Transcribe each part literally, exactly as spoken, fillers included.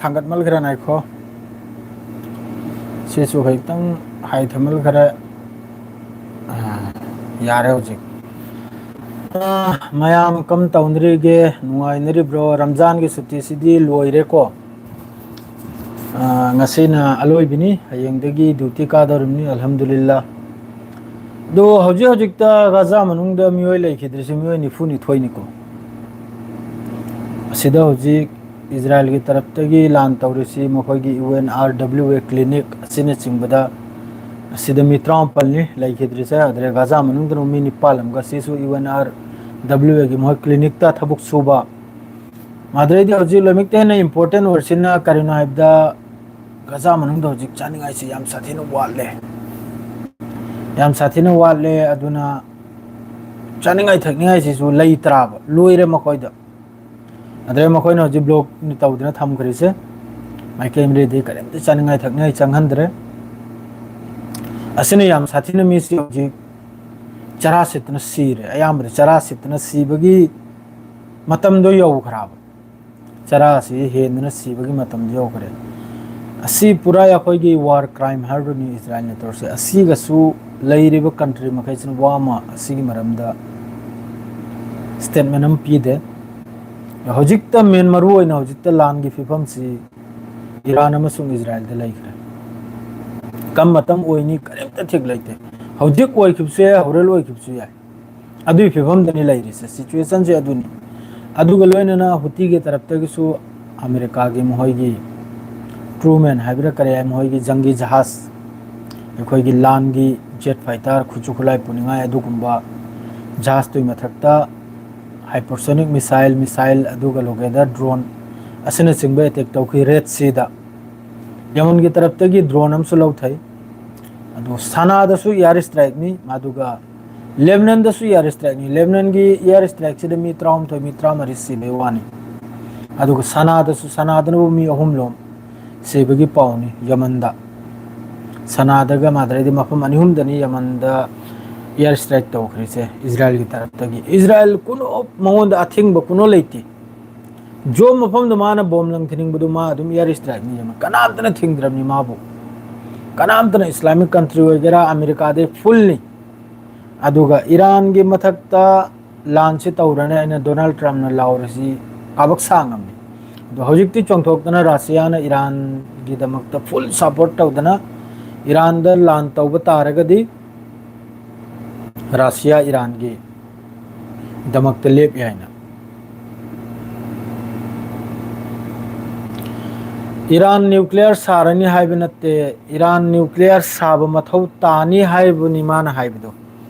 ꯊꯥꯡꯒꯠꯃꯜꯈ꯭ꯔꯦ, ꯉꯥꯏꯈꯣ꯫ ꯁꯤꯁꯨ ꯈꯖꯤꯛꯇꯪ ꯍꯥꯏꯊꯃꯜꯈ꯭ꯔꯦ꯫ ꯑꯥ, ꯌꯥꯔꯦ ꯍꯧꯖꯤꯛ꯫ ꯑꯥ, ꯃꯌꯥꯝ ꯀꯝ ꯇꯧꯅꯔꯤꯒꯦ? ꯅꯨꯡꯉꯥꯏꯅꯔꯤꯕ꯭ꯔꯣ? ꯔꯝꯖꯥꯟꯒꯤ ꯁꯨꯇꯤꯁꯤꯗꯤ ꯂꯣꯏꯔꯦꯀꯣ꯫ ꯑꯥ, ꯉꯁꯤꯅ ꯑꯂꯣꯏꯕꯅꯤ, ꯍꯌꯦꯡꯗꯒꯤ ꯗ꯭ꯌꯨꯇꯤ ꯀꯥꯗꯧꯔꯤꯕꯅꯤ, ꯑꯜꯍꯝꯗꯨꯂꯤꯜꯂꯥ꯫ ꯑꯗꯣ ꯍꯧꯖꯤꯛ ꯍꯧꯖꯤꯛꯇ ꯒꯥꯖꯥ ꯃꯅꯨꯡꯗ ꯃꯤꯑꯣꯏ ꯂꯩꯈꯤꯗ꯭ꯔꯤꯁꯤ ꯃꯤꯑꯣꯏ ꯅꯤꯐꯨ ꯅꯤꯊꯣꯏꯅꯤꯀꯣ꯫ ꯑꯁꯤꯗ ꯍꯧꯖꯤꯛ ꯏꯖꯔꯥꯏꯜꯒꯤ ꯇꯔꯞꯇꯒꯤ ꯂꯥꯟ ꯇꯧꯔꯤꯁꯤ ꯃꯈꯣꯏꯒꯤ U N R W A clinic ꯑꯁꯤꯅꯆꯤꯡꯕꯗ ꯑꯁꯤꯗ ꯃꯤ ꯇꯔꯥꯃꯥꯄꯜꯅꯤ ꯂꯩꯈꯤꯗ꯭ꯔꯤꯁꯦ꯫ ꯑꯗꯨꯗ ꯒꯥꯖꯥ ꯃꯅꯨꯡꯗꯅ ꯃꯤ ꯅꯤꯄꯥꯜ ꯑꯃꯒ, ꯁꯤꯁꯨ ꯌꯨ ꯑꯦꯟ ꯑꯥꯔ ꯗꯕ꯭ꯂꯤꯎ ꯑꯦꯒꯤ ꯃꯈꯣꯏ ꯀ꯭ꯂꯤꯅꯤꯛꯇ ꯊꯕꯛ ꯁꯨꯕ꯫ ꯑꯗꯨꯗꯩꯗꯤ ꯍꯧꯖꯤꯛ ꯂꯣꯏꯅꯃꯛꯇ ꯍꯦꯟꯅ ꯏꯝꯄꯣꯔꯇꯦꯟ ꯑꯣꯏꯔꯤꯁꯤꯅ ꯀꯔꯤꯅꯣ ꯍꯥꯏꯕꯗ, ꯒꯥꯖꯥ ꯃꯅꯨꯡꯗ ꯍꯧꯖꯤꯛ ꯆꯥꯅꯤꯡꯉꯥꯏꯁꯤ ꯌꯥꯝ ꯁꯥꯊꯤꯅ ꯋꯥꯠꯂꯦ꯫ ꯌꯥꯝ ꯁꯥꯊꯤꯅ ꯋꯥꯠꯂꯦ꯫ ꯑꯗꯨꯅ ꯆꯥꯅꯤꯡꯉꯥꯏ ꯊꯛꯅꯤꯡꯉꯥꯏꯁꯤꯁꯨ ꯂꯩꯇ꯭ꯔꯕ, ꯂꯣꯏꯔꯦ ꯃꯈꯣꯏꯗ꯫ ꯑꯗꯨꯗꯩ ꯃꯈꯣꯏꯅ ꯍꯧꯖꯤꯛ ꯕ꯭ꯂꯣꯛ ꯇꯧꯗꯨꯅ ꯊꯝꯈ꯭ꯔꯤꯁꯦ, ꯃꯥꯏꯀꯩ ꯃꯔꯤꯗꯤ ꯀꯔꯤꯝꯇ ꯆꯥꯅꯤꯡꯉꯥꯏ ꯊꯛꯅꯤꯡꯉꯥꯏ ꯆꯪꯍꯟꯗ꯭ꯔꯦ꯫ ꯑꯁꯤꯅ ꯌꯥꯝ ꯁꯥꯊꯤꯅ ꯃꯤꯁꯤ ꯍꯧꯖꯤꯛ ꯆꯔꯥ ꯁꯤꯠꯇꯅ ꯁꯤꯔꯦ꯫ ꯑꯌꯥꯝꯕꯗ ꯆꯔꯥ ꯁꯤꯠꯇꯅ ꯁꯤꯕꯒꯤ ꯃꯇꯝꯗꯣ ꯌꯧꯈ꯭ꯔꯕ꯫ ꯆꯔꯥꯁꯤ ꯍꯦꯟꯗꯨꯅ ꯁꯤꯕꯒꯤ ꯃꯇꯝꯗꯣ ꯌꯧꯈ꯭ꯔꯦ꯫ ꯑꯁꯤ ꯄꯨꯔꯥ ꯑꯩꯈꯣꯏꯒꯤ ꯋꯥꯔ ꯀ꯭ꯔꯥꯏꯝ ꯍꯥꯏꯔꯤꯕꯅꯤ ꯏꯖꯔꯥꯏꯜꯅ ꯇꯧꯔꯤꯁꯦ꯫ ꯑꯁꯤꯒꯁꯨ ꯂꯩꯔꯤꯕ ꯀꯟꯇ꯭ꯔꯤ ꯃꯈꯩꯁꯤꯅ ꯋꯥ ꯑꯃ ꯑꯁꯤꯒꯤ ꯃꯔꯝꯗ ꯁ꯭ꯇꯦꯠꯃꯦꯟ ꯑꯃ ꯄꯤꯗꯦ꯫ ꯍꯧꯖꯤꯛꯇ ꯃꯦꯟ ꯃꯔꯨ ꯑꯣꯏꯅ ꯍꯧꯖꯤꯛꯇ ꯂꯥꯟꯒꯤ ꯐꯤꯕꯝꯁꯤ ꯏꯔꯥꯟ ꯑꯃꯁꯨꯡ ꯏꯖꯔꯥꯏꯜꯗ ꯂꯩꯈ꯭ꯔꯦ꯫ ꯀꯔꯝꯕ ꯃꯇꯝ ꯑꯣꯏꯅꯤ ꯀꯔꯤꯝꯇ ꯊꯤꯛ ꯂꯩꯇꯦ꯫ ꯍꯧꯖꯤꯛ ꯑꯣꯏꯈꯤꯕꯁꯨ ꯌꯥꯏ, ꯍꯣꯔꯦꯟ ꯑꯣꯏꯈꯤꯕꯁꯨ ꯌꯥꯏ꯫ ꯑꯗꯨꯒꯤ ꯐꯤꯕꯝꯗꯅꯤ ꯂꯩꯔꯤꯁꯦ, ꯁꯤꯆꯨꯋꯦꯁꯟꯁꯦ ꯑꯗꯨꯅꯤ꯫ ꯑꯗꯨꯒ ꯂꯣꯏꯅꯅ ꯍꯨꯇꯤꯒꯤ ꯇꯔꯞꯇꯒꯤꯁꯨ ꯑꯃꯦꯔꯤꯀꯥꯒꯤ ꯃꯈꯣꯏꯒꯤ ꯀ꯭ꯔꯨꯃꯦꯟ ꯍꯥꯏꯕ꯭ꯔꯥ ꯀꯔꯤ ꯍꯥꯏ, ꯃꯈꯣꯏꯒꯤ ꯖꯪꯒꯤ ꯖꯍꯥꯖ, ꯑꯩꯈꯣꯏꯒꯤ ꯂꯥꯟꯒꯤ ꯖꯦꯠ ꯐꯥꯏꯇꯔ, ꯈꯨꯠꯁꯨ ꯈꯨꯠꯂꯥꯏ ꯄꯨꯅꯤꯡꯉꯥꯏ ꯑꯗꯨꯒꯨꯝꯕ ꯖꯍꯥꯖꯇꯨꯒꯤ ꯃꯊꯛꯇ ꯍꯥꯏꯄꯔꯁꯣꯅꯤꯛ ꯃꯤꯁꯥꯏꯜ, ꯃꯤꯁꯥꯏꯜ ꯑꯗꯨꯒ ꯂꯣꯀꯦꯗꯔ ꯗ꯭ꯔꯣꯟ ꯑꯁꯤꯅꯆꯤꯡꯕ ꯑꯦꯇꯦꯛ ꯇꯧꯈꯤ ꯔꯦꯗ ꯁꯤꯗ꯫ ꯌꯃꯟꯒꯤ ꯇꯔꯞꯇꯒꯤ ꯗ꯭ꯔꯣꯟ ꯑꯃꯁꯨ ꯂꯧꯊꯩ꯫ ꯑꯗꯨ ꯁꯅꯥꯗꯁꯨ ꯏꯌꯥꯔ ꯏꯁꯇ꯭ꯔꯥꯏꯛꯅꯤ, ꯑꯗꯨꯒ ꯂꯦꯕꯅꯟꯗꯁꯨ ꯏꯌꯥꯔ ꯏꯁꯇ꯭ꯔꯥꯏꯛꯅꯤ꯫ ꯂꯦꯕꯅꯟꯒꯤ ꯏꯌꯥꯔ ꯏꯁꯇ꯭ꯔꯥꯏꯛꯁꯤꯗ ꯃꯤ ꯇꯔꯥꯍꯨꯝꯗꯣꯏ, ꯃꯤ ꯇꯔꯥꯃꯔꯤ ꯁꯤꯕꯩ ꯋꯥꯅꯤ꯫ ꯑꯗꯨꯒ ꯁꯅꯥꯗꯁꯨ, ꯁꯅꯥꯗꯅꯕꯨ ꯃꯤ ꯑꯍꯨꯝꯂꯣꯝ ꯁꯤꯕꯒꯤ ꯄꯥꯎꯅꯤ ꯌꯃꯟꯗ꯫ ꯁꯅꯥꯗꯒ ꯃꯥꯗ꯭ꯔꯩꯗꯤ ꯃꯐꯝ ꯑꯅꯤ ꯑꯍꯨꯝꯗꯅꯤ ꯌꯃꯟꯗ ꯏꯌꯥꯔ ꯏꯁꯇ꯭ꯔꯥꯏꯛ ꯇꯧꯈ꯭ꯔꯤꯁꯦ ꯏꯖꯔꯥꯏꯜꯒꯤ ꯇꯔꯞꯇꯒꯤ꯫ ꯏꯖꯔꯥꯏꯜ ꯀꯨꯅꯣ ꯃꯉꯣꯟꯗ ꯑꯊꯤꯡꯕ ꯀꯨꯅꯣ ꯂꯩꯇꯦ꯫ ꯖꯣꯝ ꯃꯐꯝꯗ ꯃꯥꯅ ꯕꯣꯝ ꯂꯪꯊꯅꯤꯡꯕꯗꯨ ꯃꯥ ꯑꯗꯨꯝ air strike ꯅꯤ ꯌꯦꯡꯉꯣ꯫ ꯀꯅꯥꯝꯇꯅ ꯊꯤꯡꯗ꯭ꯔꯕꯅꯤ ꯃꯥꯕꯨ꯫ ꯀꯅꯥꯝꯇꯅ Islamic country ꯑꯣꯏꯒꯦꯔꯥ, ꯑꯃꯦꯔꯤꯀꯥꯗꯩ full ꯅꯤ꯫ ꯑꯗꯨꯒ ꯏꯔꯥꯟꯒꯤ ꯃꯊꯛꯇ ꯂꯥꯟꯁꯤ ꯇꯧꯔꯅꯤ ꯍꯥꯏꯅ ꯗꯣꯅꯥꯜꯗ ꯇ꯭ꯔꯝꯞꯅ ꯂꯥꯎꯔꯤꯁꯤ ꯀꯥꯕꯛ ꯁꯥꯡꯉꯝꯅꯤ꯫ ꯑꯗꯣ ꯍꯧꯖꯤꯛꯇꯤ ꯆꯣꯡꯊꯣꯛꯇꯅ ꯔꯁꯤꯌꯥꯅ ꯏꯔꯥꯟꯒꯤꯗꯃꯛꯇ full support ꯇꯧꯗꯅ ꯏꯔꯥꯟꯗ ꯂꯥꯟ ꯇꯧꯕ ꯇꯥꯔꯒꯗꯤ ꯔꯁꯤꯌꯥ ꯏꯔꯥꯟꯒꯤ ꯗꯃꯛꯇ ꯂꯦꯞꯄꯤ ꯍꯥꯏꯅ꯫ ꯏꯔꯥꯟ nuclear ꯁꯥꯔꯅꯤ ꯍꯥꯏꯕ ꯅꯠꯇꯦ, ꯏꯔꯥꯟ nuclear ꯁꯥꯕ ꯃꯊꯧ ꯇꯥꯅꯤ ꯍꯥꯏꯕꯅꯤ ꯃꯥꯅ ꯍꯥꯏꯕꯗꯣ꯫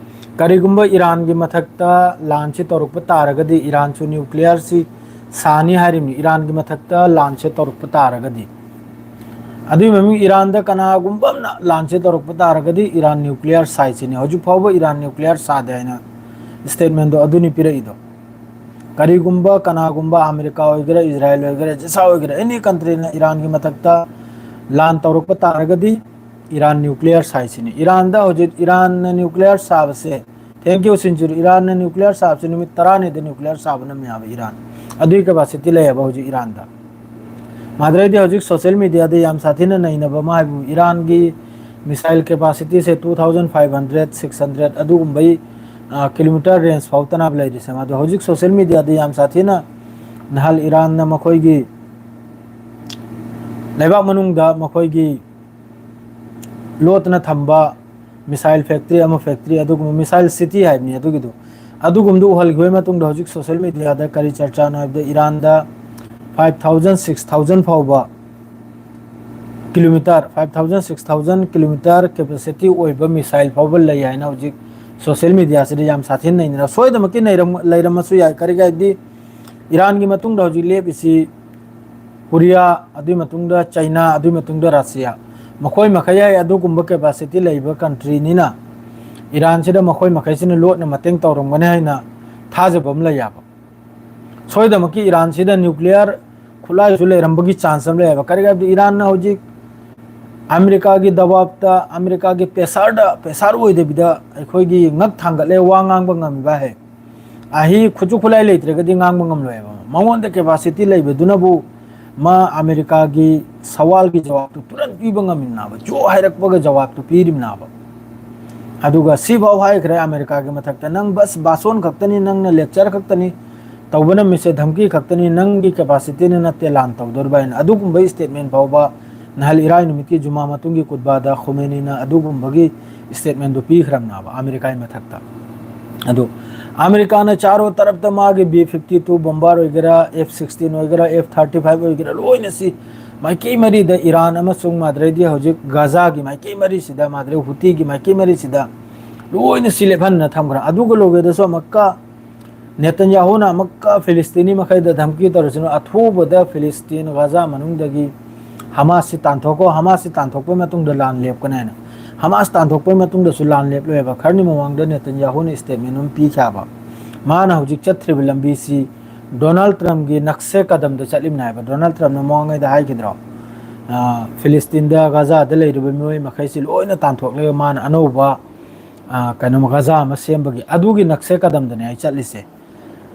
ꯀꯔꯤꯒꯨꯝꯕ ꯏꯔꯥꯟꯒꯤ ꯃꯊꯛꯇ ꯂꯥꯟꯁꯤ ꯇꯧꯔꯛꯄ ꯇꯥꯔꯒꯗꯤ ꯏꯔꯥꯟꯁꯨ nuclear ꯁꯤ ꯁꯥꯅꯤ ꯍꯥꯏꯔꯤꯕꯅꯤ, ꯏꯔꯥꯟꯒꯤ ꯃꯊꯛꯇ ꯂꯥꯟꯁꯦ ꯇꯧꯔꯛꯄ ꯇꯥꯔꯒꯗꯤ꯫ ꯑꯗꯨꯒꯤ ꯃꯃꯤꯡ ꯏꯔꯥꯟꯗ ꯀꯅꯥꯒꯨꯝꯕ ꯑꯃꯅ ꯂꯥꯟꯁꯦ ꯇꯧꯔꯛꯄ ꯇꯥꯔꯒꯗꯤ ꯏꯔꯥꯟ nuclear ꯁꯥꯏꯁꯤꯅꯤ꯫ ꯍꯧꯖꯤꯛ ꯐꯥꯎꯕ ꯏꯔꯥꯟ nuclear ꯁꯥꯗꯦ ꯍꯥꯏꯅ statement ꯗꯣ ꯑꯗꯨꯅꯤ ꯄꯤꯔꯛꯏꯗꯣ꯫ ꯀꯔꯤꯒꯨꯝꯕ ꯀꯅꯥꯒꯨꯝꯕ ꯑꯃꯦꯔꯤꯀꯥ ꯑꯣꯏꯒꯦꯔꯥ, ꯏꯖꯔꯥꯏꯜ ꯑꯣꯏꯒꯦꯔꯥ, ꯖꯤꯁꯥ ꯑꯣꯏꯒꯦꯔꯥ, any country ꯅ ꯏꯔꯥꯟꯒꯤ ꯃꯊꯛꯇ ꯂꯥꯟ ꯇꯧꯔꯛꯄ ꯇꯥꯔꯒꯗꯤ ꯏꯔꯥꯟ nuclear ꯁꯥꯏꯁꯤꯅꯤ꯫ ꯏꯔꯥꯟꯗ ꯍꯧꯖꯤꯛ ꯏꯔꯥꯟꯅ nuclear ꯁꯥꯕꯁꯦ, thank you ꯁꯤꯟꯖꯨꯔ, ꯏꯔꯥꯟꯅ nuclear ꯁꯥꯕꯁꯦ ꯅꯨꯃꯤꯠ ꯇꯔꯥꯅꯤꯗ nuclear ꯁꯥꯕ ꯉꯝꯃꯦ ꯍꯥꯏꯕ ꯏꯔꯥꯟ꯫ ꯑꯗꯨꯒꯤ capacity ꯂꯩꯌꯦꯕ ꯍꯧꯖꯤꯛ ꯏꯔꯥꯟꯗ꯫ ꯃꯥꯗ꯭ꯔꯩꯗꯤ ꯍꯧꯖꯤꯛ social media ꯗ ꯌꯥꯝ ꯁꯥꯊꯤꯅ ꯅꯩꯅꯕ ꯑꯃ ꯍꯥꯏꯕꯨ ꯏꯔꯥꯟꯒꯤ missile capacity ꯁꯦ two thousand five hundred, six hundred ꯑꯗꯨꯒꯨꯝꯕꯩ, ꯑ, kilometer range ꯐꯥꯎ ꯇꯅꯥꯕ ꯂꯩꯔꯤꯁꯦ꯫ ꯃꯥꯗꯣ ꯍꯧꯖꯤꯛ social media ꯗ ꯌꯥꯝ ꯁꯥꯊꯤꯅ ꯅꯍꯥꯟ ꯏꯔꯥꯟꯅ ꯃꯈꯣꯏꯒꯤ ꯂꯩꯕꯥꯛ ꯃꯅꯨꯡꯗ ꯃꯈꯣꯏꯒꯤ ꯂꯣꯠꯇꯅ ꯊꯝꯕ missile factory ꯑꯃ, factory ꯑꯗꯨꯒꯨꯝꯕ missile city ꯍꯥꯏꯕꯅꯤ ꯑꯗꯨꯒꯤꯗꯣ꯫ ꯑꯗꯨꯒꯨꯝꯕꯗꯨ ꯎꯍꯜꯈꯤꯕꯒꯤ ꯃꯇꯨꯡꯗ ꯍꯧꯖꯤꯛ social media ꯗ ꯀꯔꯤ ꯆꯔꯆꯥꯅꯣ ꯍꯥꯏꯕꯗ ꯏꯔꯥꯟꯗ five thousand, six thousand ꯐꯥꯎꯕ kilometer, five thousand, six thousand kilometer capacity ꯑꯣꯏꯕ missile ꯐꯥꯎꯕ ꯂꯩ ꯍꯥꯏꯅ ꯍꯧꯖꯤꯛ social media ꯁꯤꯗ ꯌꯥꯝ ꯁꯥꯊꯤꯅ ꯅꯩꯅꯔ-, ꯁꯣꯏꯗꯃꯛꯀꯤ ꯅꯩꯔꯝ-, ꯂꯩꯔꯝꯃꯁꯨ ꯌꯥꯏ꯫ ꯀꯔꯤꯒꯤ ꯍꯥꯏꯕꯗꯤ ꯏꯔꯥꯟꯒꯤ ꯃꯇꯨꯡꯗ ꯍꯧꯖꯤꯛ ꯂꯦꯞꯄꯤꯁꯤ ꯀꯣꯔꯤꯌꯥ, ꯑꯗꯨꯒꯤ ꯃꯇꯨꯡꯗ ꯆꯩꯅꯥ, ꯑꯗꯨꯒꯤ ꯃꯇꯨꯡꯗ ꯔꯁꯤꯌꯥ꯫ ꯃꯈꯣꯏ ꯃꯈꯩ ꯍꯥꯏ ꯑꯗꯨꯒꯨꯝꯕ capacity ꯂꯩꯕ country ꯅꯤꯅ ꯏꯔꯥꯟꯁꯤꯗ ꯃꯈꯣꯏ ꯃꯈꯩꯁꯤꯅ ꯂꯣꯠꯅ ꯃꯇꯦꯡ ꯇꯧꯔꯝꯒꯅꯤ ꯍꯥꯏꯅ ꯊꯥꯖꯕ ꯑꯃ ꯂꯩ ꯌꯥꯕ꯫ ꯁꯣꯏꯗꯃꯛꯀꯤ ꯏꯔꯥꯟꯁꯤꯗ nuclear ꯈꯨꯠꯂꯥꯏꯁꯨ ꯂꯩꯔꯝꯕꯒꯤ chance ꯑꯃ ꯂꯩꯌꯦꯕ꯫ ꯀꯔꯤꯒꯤ ꯍꯥꯏꯕꯗꯤ ꯏꯔꯥꯟꯅ ꯍꯧꯖꯤꯛ ꯑꯃꯦꯔꯤꯀꯥꯒꯤ ꯗꯕꯥꯕꯇ, ꯑꯃꯦꯔꯤꯀꯥꯒꯤ pressure ꯗ, pressure ꯑꯣꯏꯗꯕꯤꯗ ꯑꯩꯈꯣꯏꯒꯤ ꯉꯛ ꯊꯥꯡꯒꯠꯂꯦ ꯋꯥ ꯉꯥꯡꯕ ꯉꯝꯃꯤꯕ ꯍꯦꯛ꯫ ꯑꯍꯤ ꯈꯨꯠꯁꯨ ꯈꯨꯠꯂꯥꯏ ꯂꯩꯇ꯭ꯔꯒꯗꯤ ꯉꯥꯡꯕ ꯉꯝꯂꯣꯏꯕ꯫ ꯃꯉꯣꯟꯗ capacity ꯂꯩꯕꯗꯨꯅꯕꯨ ꯃꯥ ꯑꯃꯦꯔꯤꯀꯥꯒꯤ ꯁꯋꯥꯜꯒꯤ ꯖꯋꯥꯕꯇꯨ ꯇꯨꯔꯟ ꯄꯤꯕ ꯉꯝꯃꯤꯕꯅꯦꯕ, ꯖꯣ ꯍꯥꯏꯔꯛꯄꯒ ꯖꯋꯥꯕꯇꯨ ꯄꯤꯔꯤꯕꯅꯦꯕ꯫ ꯑꯗꯨꯒ ꯁꯤꯐꯥꯎ ꯍꯥꯏꯈ꯭ꯔꯦ ꯑꯃꯦꯔꯤꯀꯥꯒꯤ ꯃꯊꯛꯇ, "ꯅꯪ ꯕꯁ ꯕꯥꯁꯣꯟ ꯈꯛꯇꯅꯤ, ꯅꯪꯅ lecture ꯈꯛꯇꯅꯤ, ꯇꯧꯕ ꯅꯝꯃꯤꯁꯦ ꯙꯝꯀꯤ ꯈꯛꯇꯅꯤ, ꯅꯪꯒꯤ capacityꯅ ꯅꯠꯇꯦ ꯂꯥꯟ ꯇꯧꯗꯣꯔꯤꯕ" ꯍꯥꯏꯅ꯫ ꯑꯗꯨꯒꯨꯝꯕ statement ꯐꯥꯎꯕ ꯅꯍꯥꯟ ꯏꯔꯥꯏ ꯅꯨꯃꯤꯠꯀꯤ ꯖꯨꯃꯥ ꯃꯇꯨꯡꯒꯤ ꯈꯨꯠꯕꯥꯗ ꯈꯨꯃꯦꯅꯤꯅ ꯑꯗꯨꯒꯨꯝꯕꯒꯤ statementꯗꯨ ꯄꯤꯈ꯭ꯔꯕꯅꯦꯕ ꯑꯃꯦꯔꯤꯀꯥꯒꯤ ꯃꯊꯛꯇ꯫ ꯑꯗꯨ ꯑꯃꯦꯔꯤꯀꯥꯅ ꯆꯥꯔꯣ ꯇꯔꯞꯇ ꯃꯥꯒꯤ B fifty two bomber ꯑꯣꯏꯒꯦꯔꯥ, F sixteen ꯑꯣꯏꯒꯦꯔꯥ, F thirty five ꯑꯣꯏꯒꯦꯔꯥ, ꯂꯣꯏꯅ ꯁꯤ ꯃꯥꯏꯀꯩ ꯃꯔꯤꯗ, ꯏꯔꯥꯟ ꯑꯃꯁꯨꯡ ꯃꯥꯗ꯭ꯔꯩꯗꯤ ꯍꯧꯖꯤꯛ ꯒꯥꯖꯥꯒꯤ ꯃꯥꯏꯀꯩ ꯃꯔꯤꯁꯤꯗ, ꯃꯥꯗ꯭ꯔꯩ ꯍꯨꯇꯤꯒꯤ ꯃꯥꯏꯀꯩ ꯃꯔꯤꯁꯤꯗ ꯂꯣꯏꯅ ꯁꯤ ꯂꯦꯞꯍꯟꯅ ꯊꯝꯈ꯭ꯔꯦ꯫ ꯑꯗꯨꯒ ꯂꯣꯏꯒꯗꯁꯨ ꯑꯃꯨꯛꯀ ꯅꯦꯇꯟꯌꯥꯍꯨꯅ ꯑꯃꯨꯛꯀ ꯐꯤꯂꯤꯁꯇꯤꯅꯤ ꯃꯈꯩꯗ ꯙꯝꯀꯤ ꯇꯧꯔꯁꯅꯨ, ꯑꯊꯨꯕꯗ ꯐꯤꯂꯤꯁꯇꯤꯟ ꯒꯥꯖꯥ ꯃꯅꯨꯡꯗꯒꯤ ꯍꯃꯥꯁꯁꯤ ꯇꯥꯟꯊꯣꯛꯈꯣ, ꯍꯃꯥꯁꯁꯤ ꯇꯥꯟꯊꯣꯛꯄꯩ ꯃꯇꯨꯡꯗ ꯂꯥꯟ ꯂꯦꯞꯀꯅꯤ ꯍꯥꯏꯅ꯫ ꯍꯃꯥꯁ ꯇꯥꯟꯊꯣꯛꯄꯩ ꯃꯇꯨꯡꯗꯁꯨ ꯂꯥꯟ ꯂꯦꯞꯂꯣꯏꯕ꯫ ꯈꯔꯅꯤ ꯃꯃꯥꯡꯗ ꯅꯦꯇꯟꯌꯥꯍꯨꯅ statement ꯑꯃ ꯄꯤꯈꯤꯕ꯫ ꯃꯥꯅ ꯍꯧꯖꯤꯛ ꯆꯠꯇ꯭ꯔꯤꯕ ꯂꯝꯕꯤꯁꯤ ꯗꯣꯅꯥꯜꯗ ꯇ꯭ꯔꯝꯞꯀꯤ ꯅꯛꯁꯦ ꯀꯗꯝꯗ ꯆꯠꯂꯤꯕꯅꯦ ꯍꯥꯏꯕ꯫ ꯗꯣꯅꯥꯜꯗ ꯇ꯭ꯔꯝꯞꯅ ꯃꯃꯥꯡꯉꯩꯗ ꯍꯥꯏꯈꯤꯗ꯭ꯔꯣ? ꯑ, ꯐꯤꯂꯤꯁꯇꯤꯟꯗ, ꯒꯥꯖꯥꯗ ꯂꯩꯔꯤꯕ ꯃꯤꯑꯣꯏ ꯃꯈꯩꯁꯤ ꯂꯣꯏꯅ ꯇꯥꯟꯊꯣꯛꯂꯒ ꯃꯥꯅ ꯑꯅꯧꯕ, ꯑ, ꯀꯩꯅꯣ, ꯒꯥꯖꯥ ꯑꯃ ꯁꯦꯝꯕꯒꯤ, ꯑꯗꯨꯒꯤ ꯅꯛꯁꯦ ꯀꯗꯝꯗꯅꯦ ꯑꯩ ꯆꯠꯂꯤꯁꯦ꯫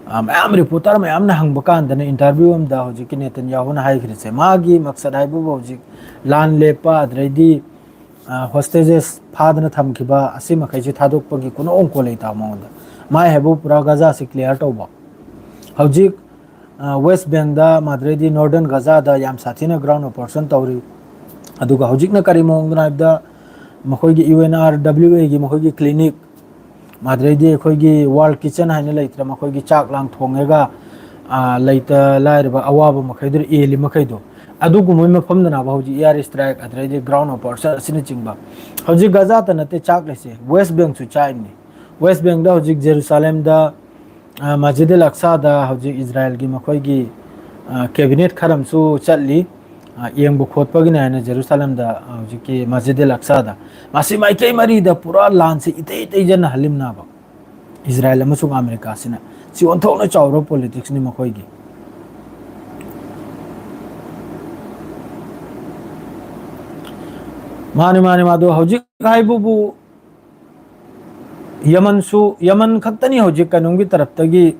ꯑ, ꯃꯌꯥꯝ reporter ꯃꯌꯥꯝꯅ ꯍꯪꯕ ꯀꯥꯟꯗꯅ interview ꯑꯃꯗ ꯍꯧꯖꯤꯛꯀꯤ ꯅꯦꯇꯟꯌꯥꯍꯨꯅ ꯍꯥꯏꯈ꯭ꯔꯤꯁꯦ, ꯃꯥꯒꯤ ꯃꯛꯁꯠ ꯍꯥꯏꯕꯕꯨ ꯍꯧꯖꯤꯛ ꯂꯥꯟ ꯂꯦꯞꯄ, ꯑꯗꯨꯗꯩꯗꯤ, ꯑ, hostages ꯐꯥꯗꯅ ꯊꯝꯈꯤꯕ ꯑꯁꯤ ꯃꯈꯩꯁꯤ ꯊꯥꯗꯣꯛꯄꯒꯤ ꯀꯨꯅꯣ ꯑꯣꯡꯀꯣ ꯂꯩꯇꯕ ꯃꯉꯣꯟꯗ꯫ ꯃꯥꯏ ꯍꯥꯏꯕꯨ ꯄꯨꯔꯥ ꯒꯥꯖꯥꯁꯤ clear ꯇꯧꯕ꯫ ꯍꯧꯖꯤꯛ, ꯑ, West Bankꯗ, ꯃꯥꯗ꯭ꯔꯩꯗꯤ Northern ꯒꯥꯖꯥꯗ ꯌꯥꯝ ꯁꯥꯊꯤꯅ ground operation ꯇꯧꯔꯤ꯫ ꯑꯗꯨꯒ ꯍꯧꯖꯤꯛꯅ ꯀꯔꯤ ꯃꯑꯣꯡꯗꯅꯣ ꯍꯥꯏꯕꯗ, ꯃꯈꯣꯏꯒꯤ UNRWAꯒꯤ ꯃꯈꯣꯏꯒꯤ clinic, ꯃꯥꯗ꯭ꯔꯩꯗꯤ ꯑꯩꯈꯣꯏꯒꯤ World Kitchen ꯍꯥꯏꯅ ꯂꯩꯇ꯭ꯔꯥ, ꯃꯈꯣꯏꯒꯤ ꯆꯥꯛ ꯂꯥꯡ ꯊꯣꯡꯉꯒ, ꯑ, ꯂꯩꯇ ꯂꯥꯏꯔꯕ ꯑꯋꯥꯕ ꯃꯈꯩꯗꯨ, ꯑꯦꯜꯂꯤ ꯃꯈꯩꯗꯣ, ꯑꯗꯨꯒꯨꯝꯕꯒꯤ ꯃꯐꯝꯗꯅꯦꯕ ꯍꯧꯖꯤꯛ air strike, ꯑꯗꯩꯗꯤ ground operation ꯑꯁꯤꯅꯆꯤꯡꯕ꯫ ꯍꯧꯖꯤꯛ ꯒꯥꯖꯥꯗ ꯅꯠꯇꯦ ꯆꯥꯛꯂꯤꯁꯦ, West Bankꯁꯨ ꯆꯥꯛꯏꯅꯤ꯫ West Bankꯗ ꯍꯧꯖꯤꯛ ꯖꯦꯔꯨꯁꯥꯂꯦꯝꯗ, ꯑ, ꯃꯁꯖꯤꯗ ꯑꯜ ꯑꯛꯁꯥꯗ ꯍꯧꯖꯤꯛ ꯏꯖꯔꯥꯏꯜꯒꯤ ꯃꯈꯣꯏꯒꯤ, ꯑ, cabinet ꯈꯔ ꯑꯃꯁꯨ ꯆꯠꯂꯤ, ꯑ, ꯌꯦꯡꯕ ꯈꯣꯠꯄꯒꯤꯅꯦ ꯍꯥꯏꯅ ꯖꯦꯔꯨꯁꯥꯂꯦꯝꯗ, ꯑ, ꯍꯧꯖꯤꯛꯀꯤ ꯃꯁꯖꯤꯗ ꯑꯜ ꯑꯛꯁꯥꯗ꯫ ꯃꯁꯤ ꯃꯥꯏꯀꯩ ꯃꯔꯤꯗ ꯄꯨꯔꯥ ꯂꯥꯟꯁꯦ ꯏꯇꯩ ꯏꯇꯩꯖꯅ ꯍꯜꯂꯤꯝꯅꯕ꯫ ꯏꯖꯔꯥꯏꯜ ꯑꯃꯁꯨꯡ ꯑꯃꯦꯔꯤꯀꯥꯁꯤꯅ꯫ ꯁꯤ ꯑꯣꯟꯊꯣꯛꯅ ꯆꯥꯎꯔꯕ politicsꯅꯤ ꯃꯈꯣꯏꯒꯤ꯫ ꯃꯥꯅꯤ, ꯃꯥꯅꯤ, ꯃꯥꯗꯣ ꯍꯧꯖꯤꯛ ꯍꯥꯏꯕꯕꯨ ꯌꯃꯟꯁꯨ, ꯌꯃꯟ ꯈꯛꯇꯅꯤ ꯍꯧꯖꯤꯛ ꯀꯩꯅꯣꯝꯒꯤ ꯇꯔꯞꯇꯒꯤ,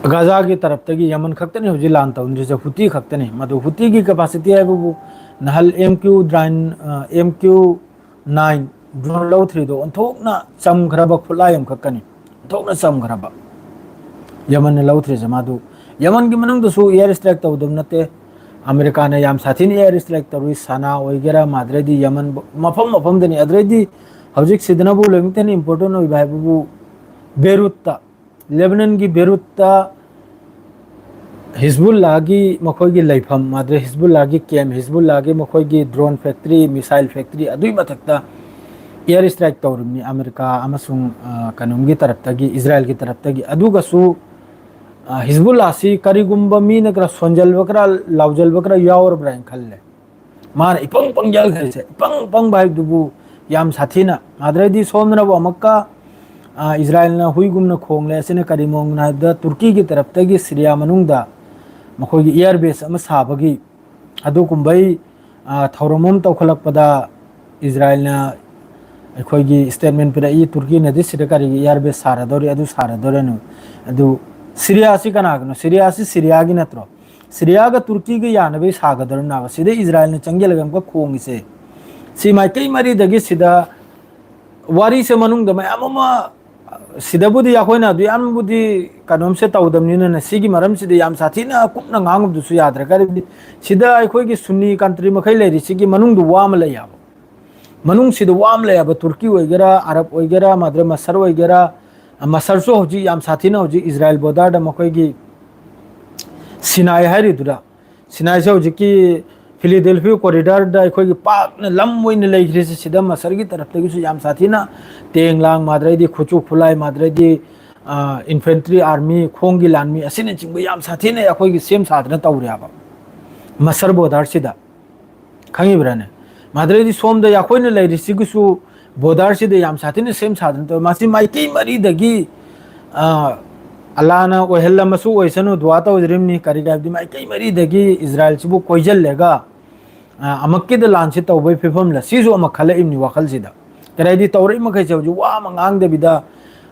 ꯒꯥꯖꯥꯒꯤ ꯇꯔꯞꯇꯒꯤ ꯌꯃꯟ ꯈꯛꯇꯅꯤ ꯍꯧꯖꯤꯛ ꯂꯥꯟ ꯇꯧꯅꯔꯤꯁꯦ, ꯍꯨꯇꯤ ꯈꯛꯇꯅꯤ꯫ ꯃꯗꯨ ꯍꯨꯇꯤꯒꯤ capacity ꯍꯥꯏꯕꯕꯨ ꯅꯍꯜ M Q nine, ꯑ, M Q nine drone ꯂꯧꯊ꯭ꯔꯤꯗꯣ ꯑꯣꯟꯊꯣꯛꯅ ꯆꯝꯈ꯭ꯔꯕ ꯈꯨꯠꯂꯥꯏ ꯑꯃꯈꯛꯀꯅꯤ, ꯑꯣꯟꯊꯣꯛꯅ ꯆꯝꯈ꯭ꯔꯕ꯫ ꯌꯃꯟꯅ ꯂꯧꯊ꯭ꯔꯤꯁꯦ ꯃꯥꯗꯨ, ꯌꯃꯟꯒꯤ ꯃꯅꯨꯡꯗꯁꯨ air strike ꯇꯧꯗꯕ ꯅꯠꯇꯦ꯫ ꯑꯃꯦꯔꯤꯀꯥꯅ ꯌꯥꯝ ꯁꯥꯊꯤꯅ air strike ꯇꯧꯔꯤ, ꯁꯅꯥ ꯑꯣꯏꯒꯦꯔꯥ, ꯃꯥꯗ꯭ꯔꯩꯗꯤ ꯌꯃꯟ ꯃꯐꯝ ꯃꯐꯝꯗꯅꯤ꯫ ꯑꯗꯨꯗꯩꯗꯤ ꯍꯧꯖꯤꯛ ꯁꯤꯗꯅꯕꯨ ꯂꯣꯏꯃꯛꯇꯅ important ꯑꯣꯏꯕ ꯍꯥꯏꯕꯕꯨ ꯕꯦꯔꯨꯠꯇ, ꯂꯦꯕꯅꯟꯒꯤ ꯕꯦꯔꯨꯠꯇ ꯍꯤꯖꯕꯨꯜꯂꯥꯒꯤ ꯃꯈꯣꯏꯒꯤ ꯂꯩꯐꯝ, ꯃꯥꯗ꯭ꯔꯦ ꯍꯤꯖꯕꯨꯜꯂꯥꯒꯤ camp, ꯍꯤꯖꯕꯨꯜꯂꯥꯒꯤ ꯃꯈꯣꯏꯒꯤ drone factory, missile factory, ꯑꯗꯨꯒꯤ ꯃꯊꯛꯇ air strike ꯇꯧꯔꯤꯕꯅꯤ ꯑꯃꯦꯔꯤꯀꯥ ꯑꯃꯁꯨꯡ, ꯑ, ꯀꯩꯅꯣꯝꯒꯤ ꯇꯔꯞꯇꯒꯤ, ꯏꯖꯔꯥꯏꯜꯒꯤ ꯇꯔꯞꯇꯒꯤ꯫ ꯑꯗꯨꯒꯁꯨ, ꯑ, ꯍꯤꯖꯕꯨꯜꯂꯥꯁꯤ ꯀꯔꯤꯒꯨꯝꯕ ꯃꯤꯅ ꯈꯔ ꯁꯣꯟꯖꯜꯕ, ꯈꯔ ꯂꯥꯎꯖꯜꯕ ꯈꯔ ꯌꯥꯎꯔꯕ꯭ꯔꯥ ꯍꯥꯏꯅ ꯈꯜꯂꯦ꯫ ꯃꯥꯅ ꯏꯄꯪ ꯄꯪꯖꯜꯈ꯭ꯔꯤꯁꯦ, ꯏꯄꯪ ꯄꯪꯕ ꯍꯥꯏꯕꯗꯨꯕꯨ ꯌꯥꯝ ꯁꯥꯊꯤꯅ꯫ ꯑꯗꯨꯗꯩꯗꯤ ꯁꯣꯝꯗꯅꯕꯨ ꯑꯃꯨꯛꯀ, ꯑ, ꯏꯖꯔꯥꯏꯜꯅ ꯍꯨꯏꯒꯨꯝꯅ ꯈꯣꯡꯂꯦ꯫ ꯑꯁꯤꯅ ꯀꯔꯤ ꯃꯑꯣꯡꯅꯣ ꯍꯥꯏꯕꯗ, ꯇꯨꯔꯀꯤꯒꯤ ꯇꯔꯞꯇꯒꯤ ꯁꯤꯔꯤꯌꯥ ꯃꯅꯨꯡꯗ ꯃꯈꯣꯏꯒꯤ air base ꯑꯃ ꯁꯥꯕꯒꯤ ꯑꯗꯨꯒꯨꯝꯕꯩ, ꯑ, ꯊꯧꯔꯝ ꯑꯃ ꯇꯧꯈꯠꯂꯛꯄꯗ ꯏꯖꯔꯥꯏꯜꯅ ꯑꯩꯈꯣꯏꯒꯤ statement ꯄꯤꯔꯛꯏ, "ꯇꯨꯔꯀꯤꯅꯗꯤ ꯁꯤꯗ ꯀꯔꯤꯒꯤ air base ꯁꯥꯔꯗꯧꯔꯤ, ꯑꯗꯨ ꯁꯥꯔꯗꯧꯔꯤꯅꯣ?" ꯑꯗꯨ ꯁꯤꯔꯤꯌꯥꯁꯤ ꯀꯅꯥꯒꯤꯅꯣ? ꯁꯤꯔꯤꯌꯥꯁꯤ ꯁꯤꯔꯤꯌꯥꯒꯤ ꯅꯠꯇ꯭ꯔꯣ? ꯁꯤꯔꯤꯌꯥꯒ ꯇꯨꯔꯀꯤꯒ ꯌꯥꯅꯕꯩ ꯁꯥꯒꯗꯧꯔꯤꯕꯅꯦꯕ꯫ ꯁꯤꯗ ꯏꯖꯔꯥꯏꯜꯅ ꯆꯪꯁꯤꯜꯂꯒ ꯑꯃꯨꯛꯀ ꯈꯣꯡꯉꯤꯁꯦ꯫ ꯁꯤ ꯃꯥꯏꯀꯩ ꯃꯔꯤꯗꯒꯤ ꯁꯤꯗ ꯋꯥꯔꯤꯁꯦ ꯃꯅꯨꯡꯗ ꯃꯌꯥꯝ ꯑꯃ, ꯁꯤꯗꯕꯨꯗꯤ ꯑꯩꯈꯣꯏꯅ ꯑꯗꯨ ꯌꯥꯝꯕꯨꯗꯤ ꯀꯩꯅꯣꯝꯁꯦ ꯇꯧꯗꯕꯅꯤꯅꯅꯦ, ꯁꯤꯒꯤ ꯃꯔꯝꯁꯤꯗꯤ ꯌꯥꯝ ꯁꯥꯊꯤꯅ ꯀꯨꯞꯅ ꯉꯥꯡꯉꯨꯕꯗꯨꯁꯨ ꯌꯥꯗ꯭ꯔꯦ꯫ ꯀꯔꯤꯒꯨꯝꯕꯗꯤ ꯁꯤꯗ ꯑꯩꯈꯣꯏꯒꯤ ꯁꯨꯟꯅꯤ country ꯃꯈꯩ ꯂꯩꯔꯤꯁꯤꯒꯤ ꯃꯅꯨꯡꯗ ꯋꯥ ꯑꯃ ꯂꯩ ꯍꯥꯏꯕ꯫ ꯃꯅꯨꯡꯁꯤꯗ ꯋꯥ ꯑꯃ ꯂꯩ ꯍꯥꯏꯕ, ꯇꯨꯔꯀꯤ ꯑꯣꯏꯒꯦꯔꯥ, ꯑꯔꯕ ꯑꯣꯏꯒꯦꯔꯥ, ꯃꯥꯗ꯭ꯔꯦ ꯃꯁꯔ ꯑꯣꯏꯒꯦꯔꯥ, ꯃꯁꯔꯁꯨ ꯍꯧꯖꯤꯛ ꯌꯥꯝ ꯁꯥꯊꯤꯅ ꯍꯧꯖꯤꯛ ꯏꯖꯔꯥꯏꯜ borderꯗ ꯃꯈꯣꯏꯒꯤ ꯁꯤꯅꯥꯏ ꯍꯥꯏꯔꯤꯗꯨꯗ, ꯁꯤꯅꯥꯏꯁꯦ ꯍꯧꯖꯤꯛꯀꯤ ꯐꯤꯂꯤꯗꯦꯜꯐꯤꯌꯥ corridorꯗ ꯑꯩꯈꯣꯏꯒꯤ ꯄꯥꯛꯅ ꯂꯝ ꯑꯣꯏꯅ ꯂꯩꯈ꯭ꯔꯤꯁꯦ, ꯁꯤꯗ ꯃꯁꯔꯒꯤ ꯇꯔꯞꯇꯒꯤꯁꯨ ꯌꯥꯝ ꯁꯥꯊꯤꯅ ꯇꯦꯡ ꯂꯥꯡ, ꯃꯥꯗ꯭ꯔꯩꯗꯤ ꯈꯨꯠꯁꯨ ꯈꯨꯠꯂꯥꯏ, ꯃꯥꯗ꯭ꯔꯩꯗꯤ, ꯑ, infantry army, ꯈꯣꯡꯒꯤ ꯂꯥꯟꯃꯤ ꯑꯁꯤꯅꯆꯤꯡꯕ ꯌꯥꯝ ꯁꯥꯊꯤꯅ ꯑꯩꯈꯣꯏꯒꯤ ꯁꯦꯝ ꯁꯥꯗꯅ ꯇꯧꯔꯦ ꯍꯥꯏꯕ ꯃꯁꯔ borderꯁꯤꯗ꯫ ꯈꯪꯉꯤꯕ꯭ꯔꯥꯅꯦ? ꯃꯥꯗ꯭ꯔꯩꯗꯤ ꯁꯣꯝꯗ ꯑꯩꯈꯣꯏꯅ ꯂꯩꯔꯤꯁꯤꯒꯤꯁꯨ borderꯁꯤꯗ ꯌꯥꯝ ꯁꯥꯊꯤꯅ ꯁꯦꯝ ꯁꯥꯗꯅ ꯇꯧꯋꯦ꯫ ꯃꯁꯤ ꯃꯥꯏꯀꯩ ꯃꯔꯤꯗꯒꯤ, ꯑ, ꯑꯜꯂꯥꯅ ꯑꯣꯏꯍꯜꯂꯝꯃꯁꯨ ꯑꯣꯏꯁꯅꯨ, ꯗꯨꯋꯥ ꯇꯧꯖꯔꯤꯕꯅꯤ꯫ ꯀꯔꯤꯒꯤ ꯍꯥꯏꯕꯗꯤ ꯃꯥꯏꯀꯩ ꯃꯔꯤꯗꯒꯤ ꯏꯖꯔꯥꯏꯜꯁꯤꯕꯨ ꯀꯣꯏꯁꯤꯜꯂꯒ, ꯑ, ꯑꯃꯛꯀꯤꯗ ꯂꯥꯟꯁꯤ ꯇꯧꯕꯒꯤ ꯐꯤꯕꯝꯗ ꯁꯤꯁꯨ ꯑꯃ ꯈꯜꯂꯛꯏꯕꯅꯤ ꯋꯥꯈꯜꯁꯤꯗ꯫ ꯀꯔꯤ ꯍꯥꯏꯗꯤ, ꯇꯧꯔꯛꯏ ꯃꯈꯩꯁꯦ ꯍꯧꯖꯤꯛ ꯋꯥ ꯑꯃ ꯉꯥꯡꯗꯕꯤꯗ,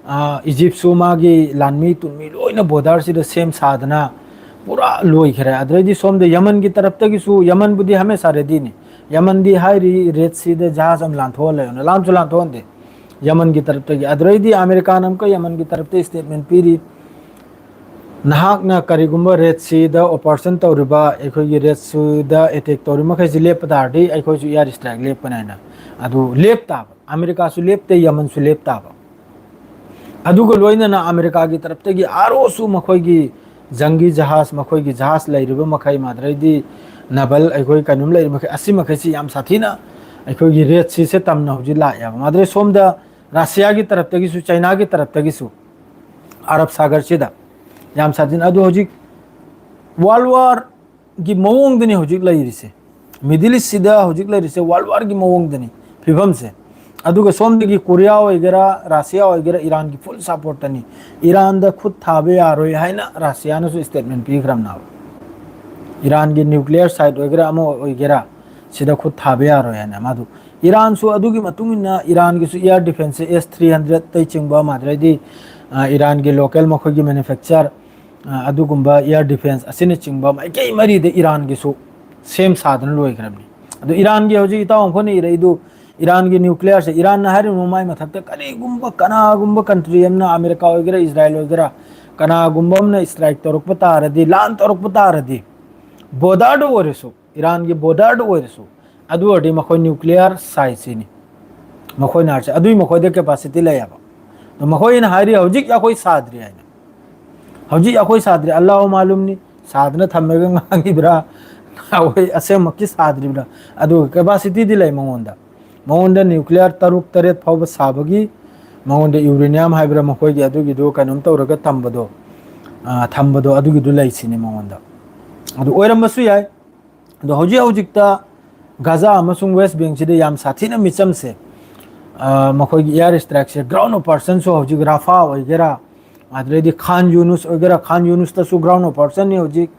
ꯑ, ꯏꯖꯤꯞꯁꯨ ꯃꯥꯒꯤ ꯂꯥꯟꯃꯤ ꯇꯨꯟꯃꯤ ꯂꯣꯏꯅ ꯕꯣꯔꯗꯔꯁꯤꯗ ꯁꯦꯝ ꯁꯥꯗꯅ ꯄꯨꯔꯥ ꯂꯣꯏꯈ꯭ꯔꯦ꯫ ꯑꯗꯨꯗꯩꯗꯤ ꯁꯣꯝꯗ ꯌꯃꯟꯒꯤ ꯇꯔꯞꯇꯒꯤꯁꯨ, ꯌꯃꯟꯕꯨꯗꯤ ꯍꯃꯦꯁꯥ ꯔꯦꯗꯤꯅꯤ꯫ ꯌꯃꯟꯗꯤ ꯍꯥꯏꯔꯤ ꯔꯦꯗ ꯁꯤꯗ ꯖꯍꯥꯖ ꯑꯃ ꯂꯥꯟꯊꯣꯛꯍꯜꯂꯦꯅ, ꯂꯥꯟꯁꯨ ꯂꯥꯟꯊꯣꯛꯍꯟꯗꯦ ꯌꯃꯟꯒꯤ ꯇꯔꯞꯇꯒꯤ꯫ ꯑꯗꯨꯗꯩꯗꯤ ꯑꯃꯦꯔꯤꯀꯥꯅ ꯑꯃꯨꯛꯀ ꯌꯃꯟꯒꯤ ꯇꯔꯞꯇ ꯁ꯭ꯇꯦꯠꯃꯦꯟ ꯄꯤꯔꯤ, "ꯅꯍꯥꯛꯅ ꯀꯔꯤꯒꯨꯝꯕ ꯔꯦꯗ ꯁꯤꯗ ꯑꯣꯄꯔꯦꯁꯟ ꯇꯧꯔꯤꯕ, ꯑꯩꯈꯣꯏꯒꯤ ꯔꯦꯗ ꯁꯤꯗ ꯑꯦꯇꯦꯛ ꯇꯧꯔꯤ ꯃꯈꯩꯁꯤ ꯂꯦꯞꯄ ꯇꯥꯔꯗꯤ ꯑꯩꯈꯣꯏꯁꯨ ꯏꯌꯥꯔ ꯁ꯭ꯇ꯭ꯔꯥꯏꯛ ꯂꯦꯞꯀꯅꯤ" ꯍꯥꯏꯅ꯫ ꯑꯗꯨ ꯂꯦꯞ ꯇꯥꯕ, ꯑꯃꯦꯔꯤꯀꯥꯁꯨ ꯂꯦꯞꯇꯦ, ꯌꯃꯟꯁꯨ ꯂꯦꯞ ꯇꯥꯕ꯫ ꯑꯗꯨꯒ ꯂꯣꯏꯅꯅ ꯑꯃꯦꯔꯤꯀꯥꯒꯤ ꯇꯔꯞꯇꯒꯤ ꯑꯥꯔꯣꯁꯨ ꯃꯈꯣꯏꯒꯤ ꯖꯪꯒꯤ ꯖꯍꯥꯖ, ꯃꯈꯣꯏꯒꯤ ꯖꯍꯥꯖ ꯂꯩꯔꯤꯕ ꯃꯈꯩ, ꯃꯥꯗ꯭ꯔꯩꯗꯤ ꯅꯕꯜ ꯑꯩꯈꯣꯏ ꯀꯩꯅꯣꯝ ꯂꯩꯔꯤꯕ ꯃꯈꯩ, ꯑꯁꯤ ꯃꯈꯩꯁꯤ ꯌꯥꯝ ꯁꯥꯊꯤꯅ ꯑꯩꯈꯣꯏꯒꯤ ꯔꯦꯗ ꯁꯤꯁꯦ ꯇꯝꯅ ꯍꯧꯖꯤꯛ ꯂꯥꯛꯑꯦꯕ꯫ ꯃꯥꯗ꯭ꯔꯩ ꯁꯣꯝꯗ ꯔꯁꯤꯌꯥꯒꯤ ꯇꯔꯞꯇꯒꯤꯁꯨ, ꯆꯩꯅꯥꯒꯤ ꯇꯔꯞꯇꯒꯤꯁꯨ ꯑꯔꯕ ꯁꯥꯒꯔꯁꯤꯗ ꯌꯥꯝ ꯁꯥꯊꯤꯅ꯫ ꯑꯗꯨ ꯍꯧꯖꯤꯛ ꯋꯥꯔꯜ ꯋꯥꯔꯒꯤ ꯃꯑꯣꯡꯗꯅꯤ ꯍꯧꯖꯤꯛ ꯂꯩꯔꯤꯁꯦ꯫ ꯃꯤꯗꯜ ꯏꯁꯁꯤꯗ ꯍꯧꯖꯤꯛ ꯂꯩꯔꯤꯁꯦ ꯋꯥꯔꯜ ꯋꯥꯔꯒꯤ ꯃꯑꯣꯡꯗꯅꯤ ꯐꯤꯕꯝꯁꯦ꯫ ꯑꯗꯨꯒ ꯁꯣꯝꯗꯒꯤ ꯀꯣꯔꯤꯌꯥ ꯑꯣꯏꯒꯦꯔꯥ, ꯔꯁꯤꯌꯥ ꯑꯣꯏꯒꯦꯔꯥ, ꯏꯔꯥꯟꯒꯤ ꯐꯨꯜ ꯁꯄꯣꯔꯠꯇꯅꯤ꯫ ꯏꯔꯥꯟꯗ ꯈꯨꯠ ꯊꯥꯕ ꯌꯥꯔꯣꯏ ꯍꯥꯏꯅ ꯔꯁꯤꯌꯥꯅꯁꯨ ꯁ꯭ꯇꯦꯠꯃꯦꯟ ꯄꯤꯈ꯭ꯔꯕꯅꯦꯕ꯫ ꯏꯔꯥꯟꯒꯤ ꯅ꯭ꯌꯨꯀ꯭ꯂꯤꯌꯔ ꯁꯥꯏꯠ ꯑꯣꯏꯒꯦꯔꯥ, ꯑꯃ ꯑꯣꯏꯒꯦꯔꯥ, ꯁꯤꯗ ꯈꯨꯠ ꯊꯥꯕ ꯌꯥꯔꯣꯏ ꯍꯥꯏꯅ꯫ ꯃꯥꯗꯨ ꯏꯔꯥꯟꯁꯨ ꯑꯗꯨꯒꯤ ꯃꯇꯨꯡ ꯏꯟꯅ ꯏꯔꯥꯟꯒꯤꯁꯨ ꯏꯌꯥꯔ ꯗꯤꯐꯦꯟꯁꯁꯦ ꯑꯦꯁ ꯊ꯭ꯔꯤ ꯍꯟꯗ꯭ꯔꯦꯗꯇꯩ ꯆꯤꯡꯕ, ꯃꯥꯗ꯭ꯔꯩꯗꯤ, ꯑ, ꯏꯔꯥꯟꯒꯤ ꯂꯣꯀꯦꯜ ꯃꯈꯣꯏꯒꯤ ꯃꯦꯅꯨꯐꯦꯛꯆꯔ, ꯑ, ꯑꯗꯨꯒꯨꯝꯕ ꯏꯌꯥꯔ ꯗꯤꯐꯦꯟꯁ ꯑꯁꯤꯅꯆꯤꯡꯕ ꯃꯥꯏꯀꯩ ꯃꯔꯤꯗ ꯏꯔꯥꯟꯒꯤꯁꯨ ꯁꯦꯝ ꯁꯥꯗꯅ ꯂꯣꯏꯈ꯭ꯔꯕꯅꯤ꯫ ꯑꯗꯨ ꯏꯔꯥꯟꯒꯤ ꯍꯧꯖꯤꯛ ꯏꯇꯥꯎ ꯑꯩꯈꯣꯏꯅ ꯏꯔꯛꯏꯗꯨ, ꯏꯔꯥꯟꯒꯤ ꯅ꯭ꯌꯨꯀ꯭ꯂꯤꯌꯔꯁꯦ, ꯏꯔꯥꯟꯅ ꯍꯥꯏꯔꯤꯕ ꯃꯃꯥꯏ ꯃꯊꯛꯇ ꯀꯔꯤꯒꯨꯝꯕ ꯀꯅꯥꯒꯨꯝꯕ ꯀꯟꯇ꯭ꯔꯤ ꯑꯃꯅ, ꯑꯃꯦꯔꯤꯀꯥ ꯑꯣꯏꯒꯦꯔꯥ, ꯏꯖꯔꯥꯏꯜ ꯑꯣꯏꯒꯦꯔꯥ, ꯀꯅꯥꯒꯨꯝꯕ ꯑꯃꯅ ꯁ꯭ꯇ꯭ꯔꯥꯏꯛ ꯇꯧꯔꯛꯄ ꯇꯥꯔꯗꯤ, ꯂꯥꯟ ꯇꯧꯔꯛꯄ ꯇꯥꯔꯗꯤ, ꯕꯣꯔꯗꯔꯗ ꯑꯣꯏꯔꯁꯨ, ꯏꯔꯥꯟꯒꯤ ꯕꯣꯔꯗꯔꯗ ꯑꯣꯏꯔꯁꯨ, ꯑꯗꯨ ꯑꯣꯏꯔꯗꯤ ꯃꯈꯣꯏ ꯅ꯭ꯌꯨꯀ꯭ꯂꯤꯌꯔ ꯁꯥꯏꯖꯁꯤꯅꯤ ꯃꯈꯣꯏꯅ ꯍꯥꯏꯔꯤꯁꯦ꯫ ꯑꯗꯨꯏ ꯃꯈꯣꯏꯗ ꯀꯦꯄꯥꯁꯤꯇꯤ ꯂꯩꯌꯦꯕ꯫ ꯑꯗꯣ ꯃꯈꯣꯏꯅ ꯍꯥꯏꯔꯤ ꯍꯧꯖꯤꯛ ꯑꯩꯈꯣꯏ ꯁꯥꯗ꯭ꯔꯤ ꯍꯥꯏꯅ꯫ ꯍꯧꯖꯤꯛ ꯑꯩꯈꯣꯏ ꯁꯥꯗ꯭ꯔꯤ, ꯑꯜꯂꯥꯍꯨ ꯃꯥꯂꯨꯝꯅꯤ, ꯁꯥꯗꯅ ꯊꯝꯃꯒ ꯉꯥꯡꯉꯤꯕ꯭ꯔꯥ, ꯑꯩꯈꯣꯏ ꯑꯁꯦꯡꯃꯛꯀꯤ ꯁꯥꯗ꯭ꯔꯤꯕ꯭ꯔꯥ? ꯑꯗꯨꯒ ꯀꯦꯄꯥꯁꯤꯇꯤꯗꯤ ꯂꯩ ꯃꯉꯣꯟꯗ꯫ ꯃꯉꯣꯟꯗ ꯅ꯭ꯌꯨꯀ꯭ꯂꯤꯌꯔ ꯇꯔꯨꯛ ꯇꯔꯦꯠ ꯐꯥꯎꯕ ꯁꯥꯕꯒꯤ, ꯃꯉꯣꯟꯗ ꯌꯨꯔꯦꯅꯤꯌꯝ ꯍꯥꯏꯕ꯭ꯔꯥ, ꯃꯈꯣꯏꯒꯤ ꯑꯗꯨꯒꯤꯗꯨ ꯀꯩꯅꯣꯝ ꯇꯧꯔꯒ ꯊꯝꯕꯗꯣ, ꯑ, ꯊꯝꯕꯗꯣ, ꯑꯗꯨꯒꯤꯗꯨ ꯂꯩꯁꯤꯅꯤ ꯃꯉꯣꯟꯗ꯫ ꯑꯗꯨ ꯑꯣꯏꯔꯝꯕꯁꯨ ꯌꯥꯏ꯫ ꯑꯗꯣ ꯍꯧꯖꯤꯛ ꯍꯧꯖꯤꯛꯇ ꯒꯥꯖꯥ ꯑꯃꯁꯨꯡ ꯋꯦꯁ ꯕꯦꯡꯁꯤꯗ ꯌꯥꯝ ꯁꯥꯊꯤꯅ ꯃꯤꯆꯝꯁꯦ, ꯑ, ꯃꯈꯣꯏꯒꯤ ꯏꯌꯥꯔ ꯁ꯭ꯇ꯭ꯔꯥꯏꯛꯁꯦ, ꯒ꯭ꯔꯥꯎꯟ ꯑꯣꯄꯔꯦꯁꯟꯁꯨ ꯍꯧꯖꯤꯛ ꯔꯥꯐꯥ ꯑꯣꯏꯒꯦꯔꯥ, ꯑꯗꯨꯗꯩꯗꯤ ꯈꯥꯟ ꯌꯨꯅꯨꯁ ꯑꯣꯏꯒꯦꯔꯥ, ꯈꯥꯟ ꯌꯨꯅꯨꯁꯇꯁꯨ ꯒ꯭ꯔꯥꯎꯟ ꯑꯣꯄꯔꯦꯁꯟꯅꯤ ꯍꯧꯖꯤꯛ꯫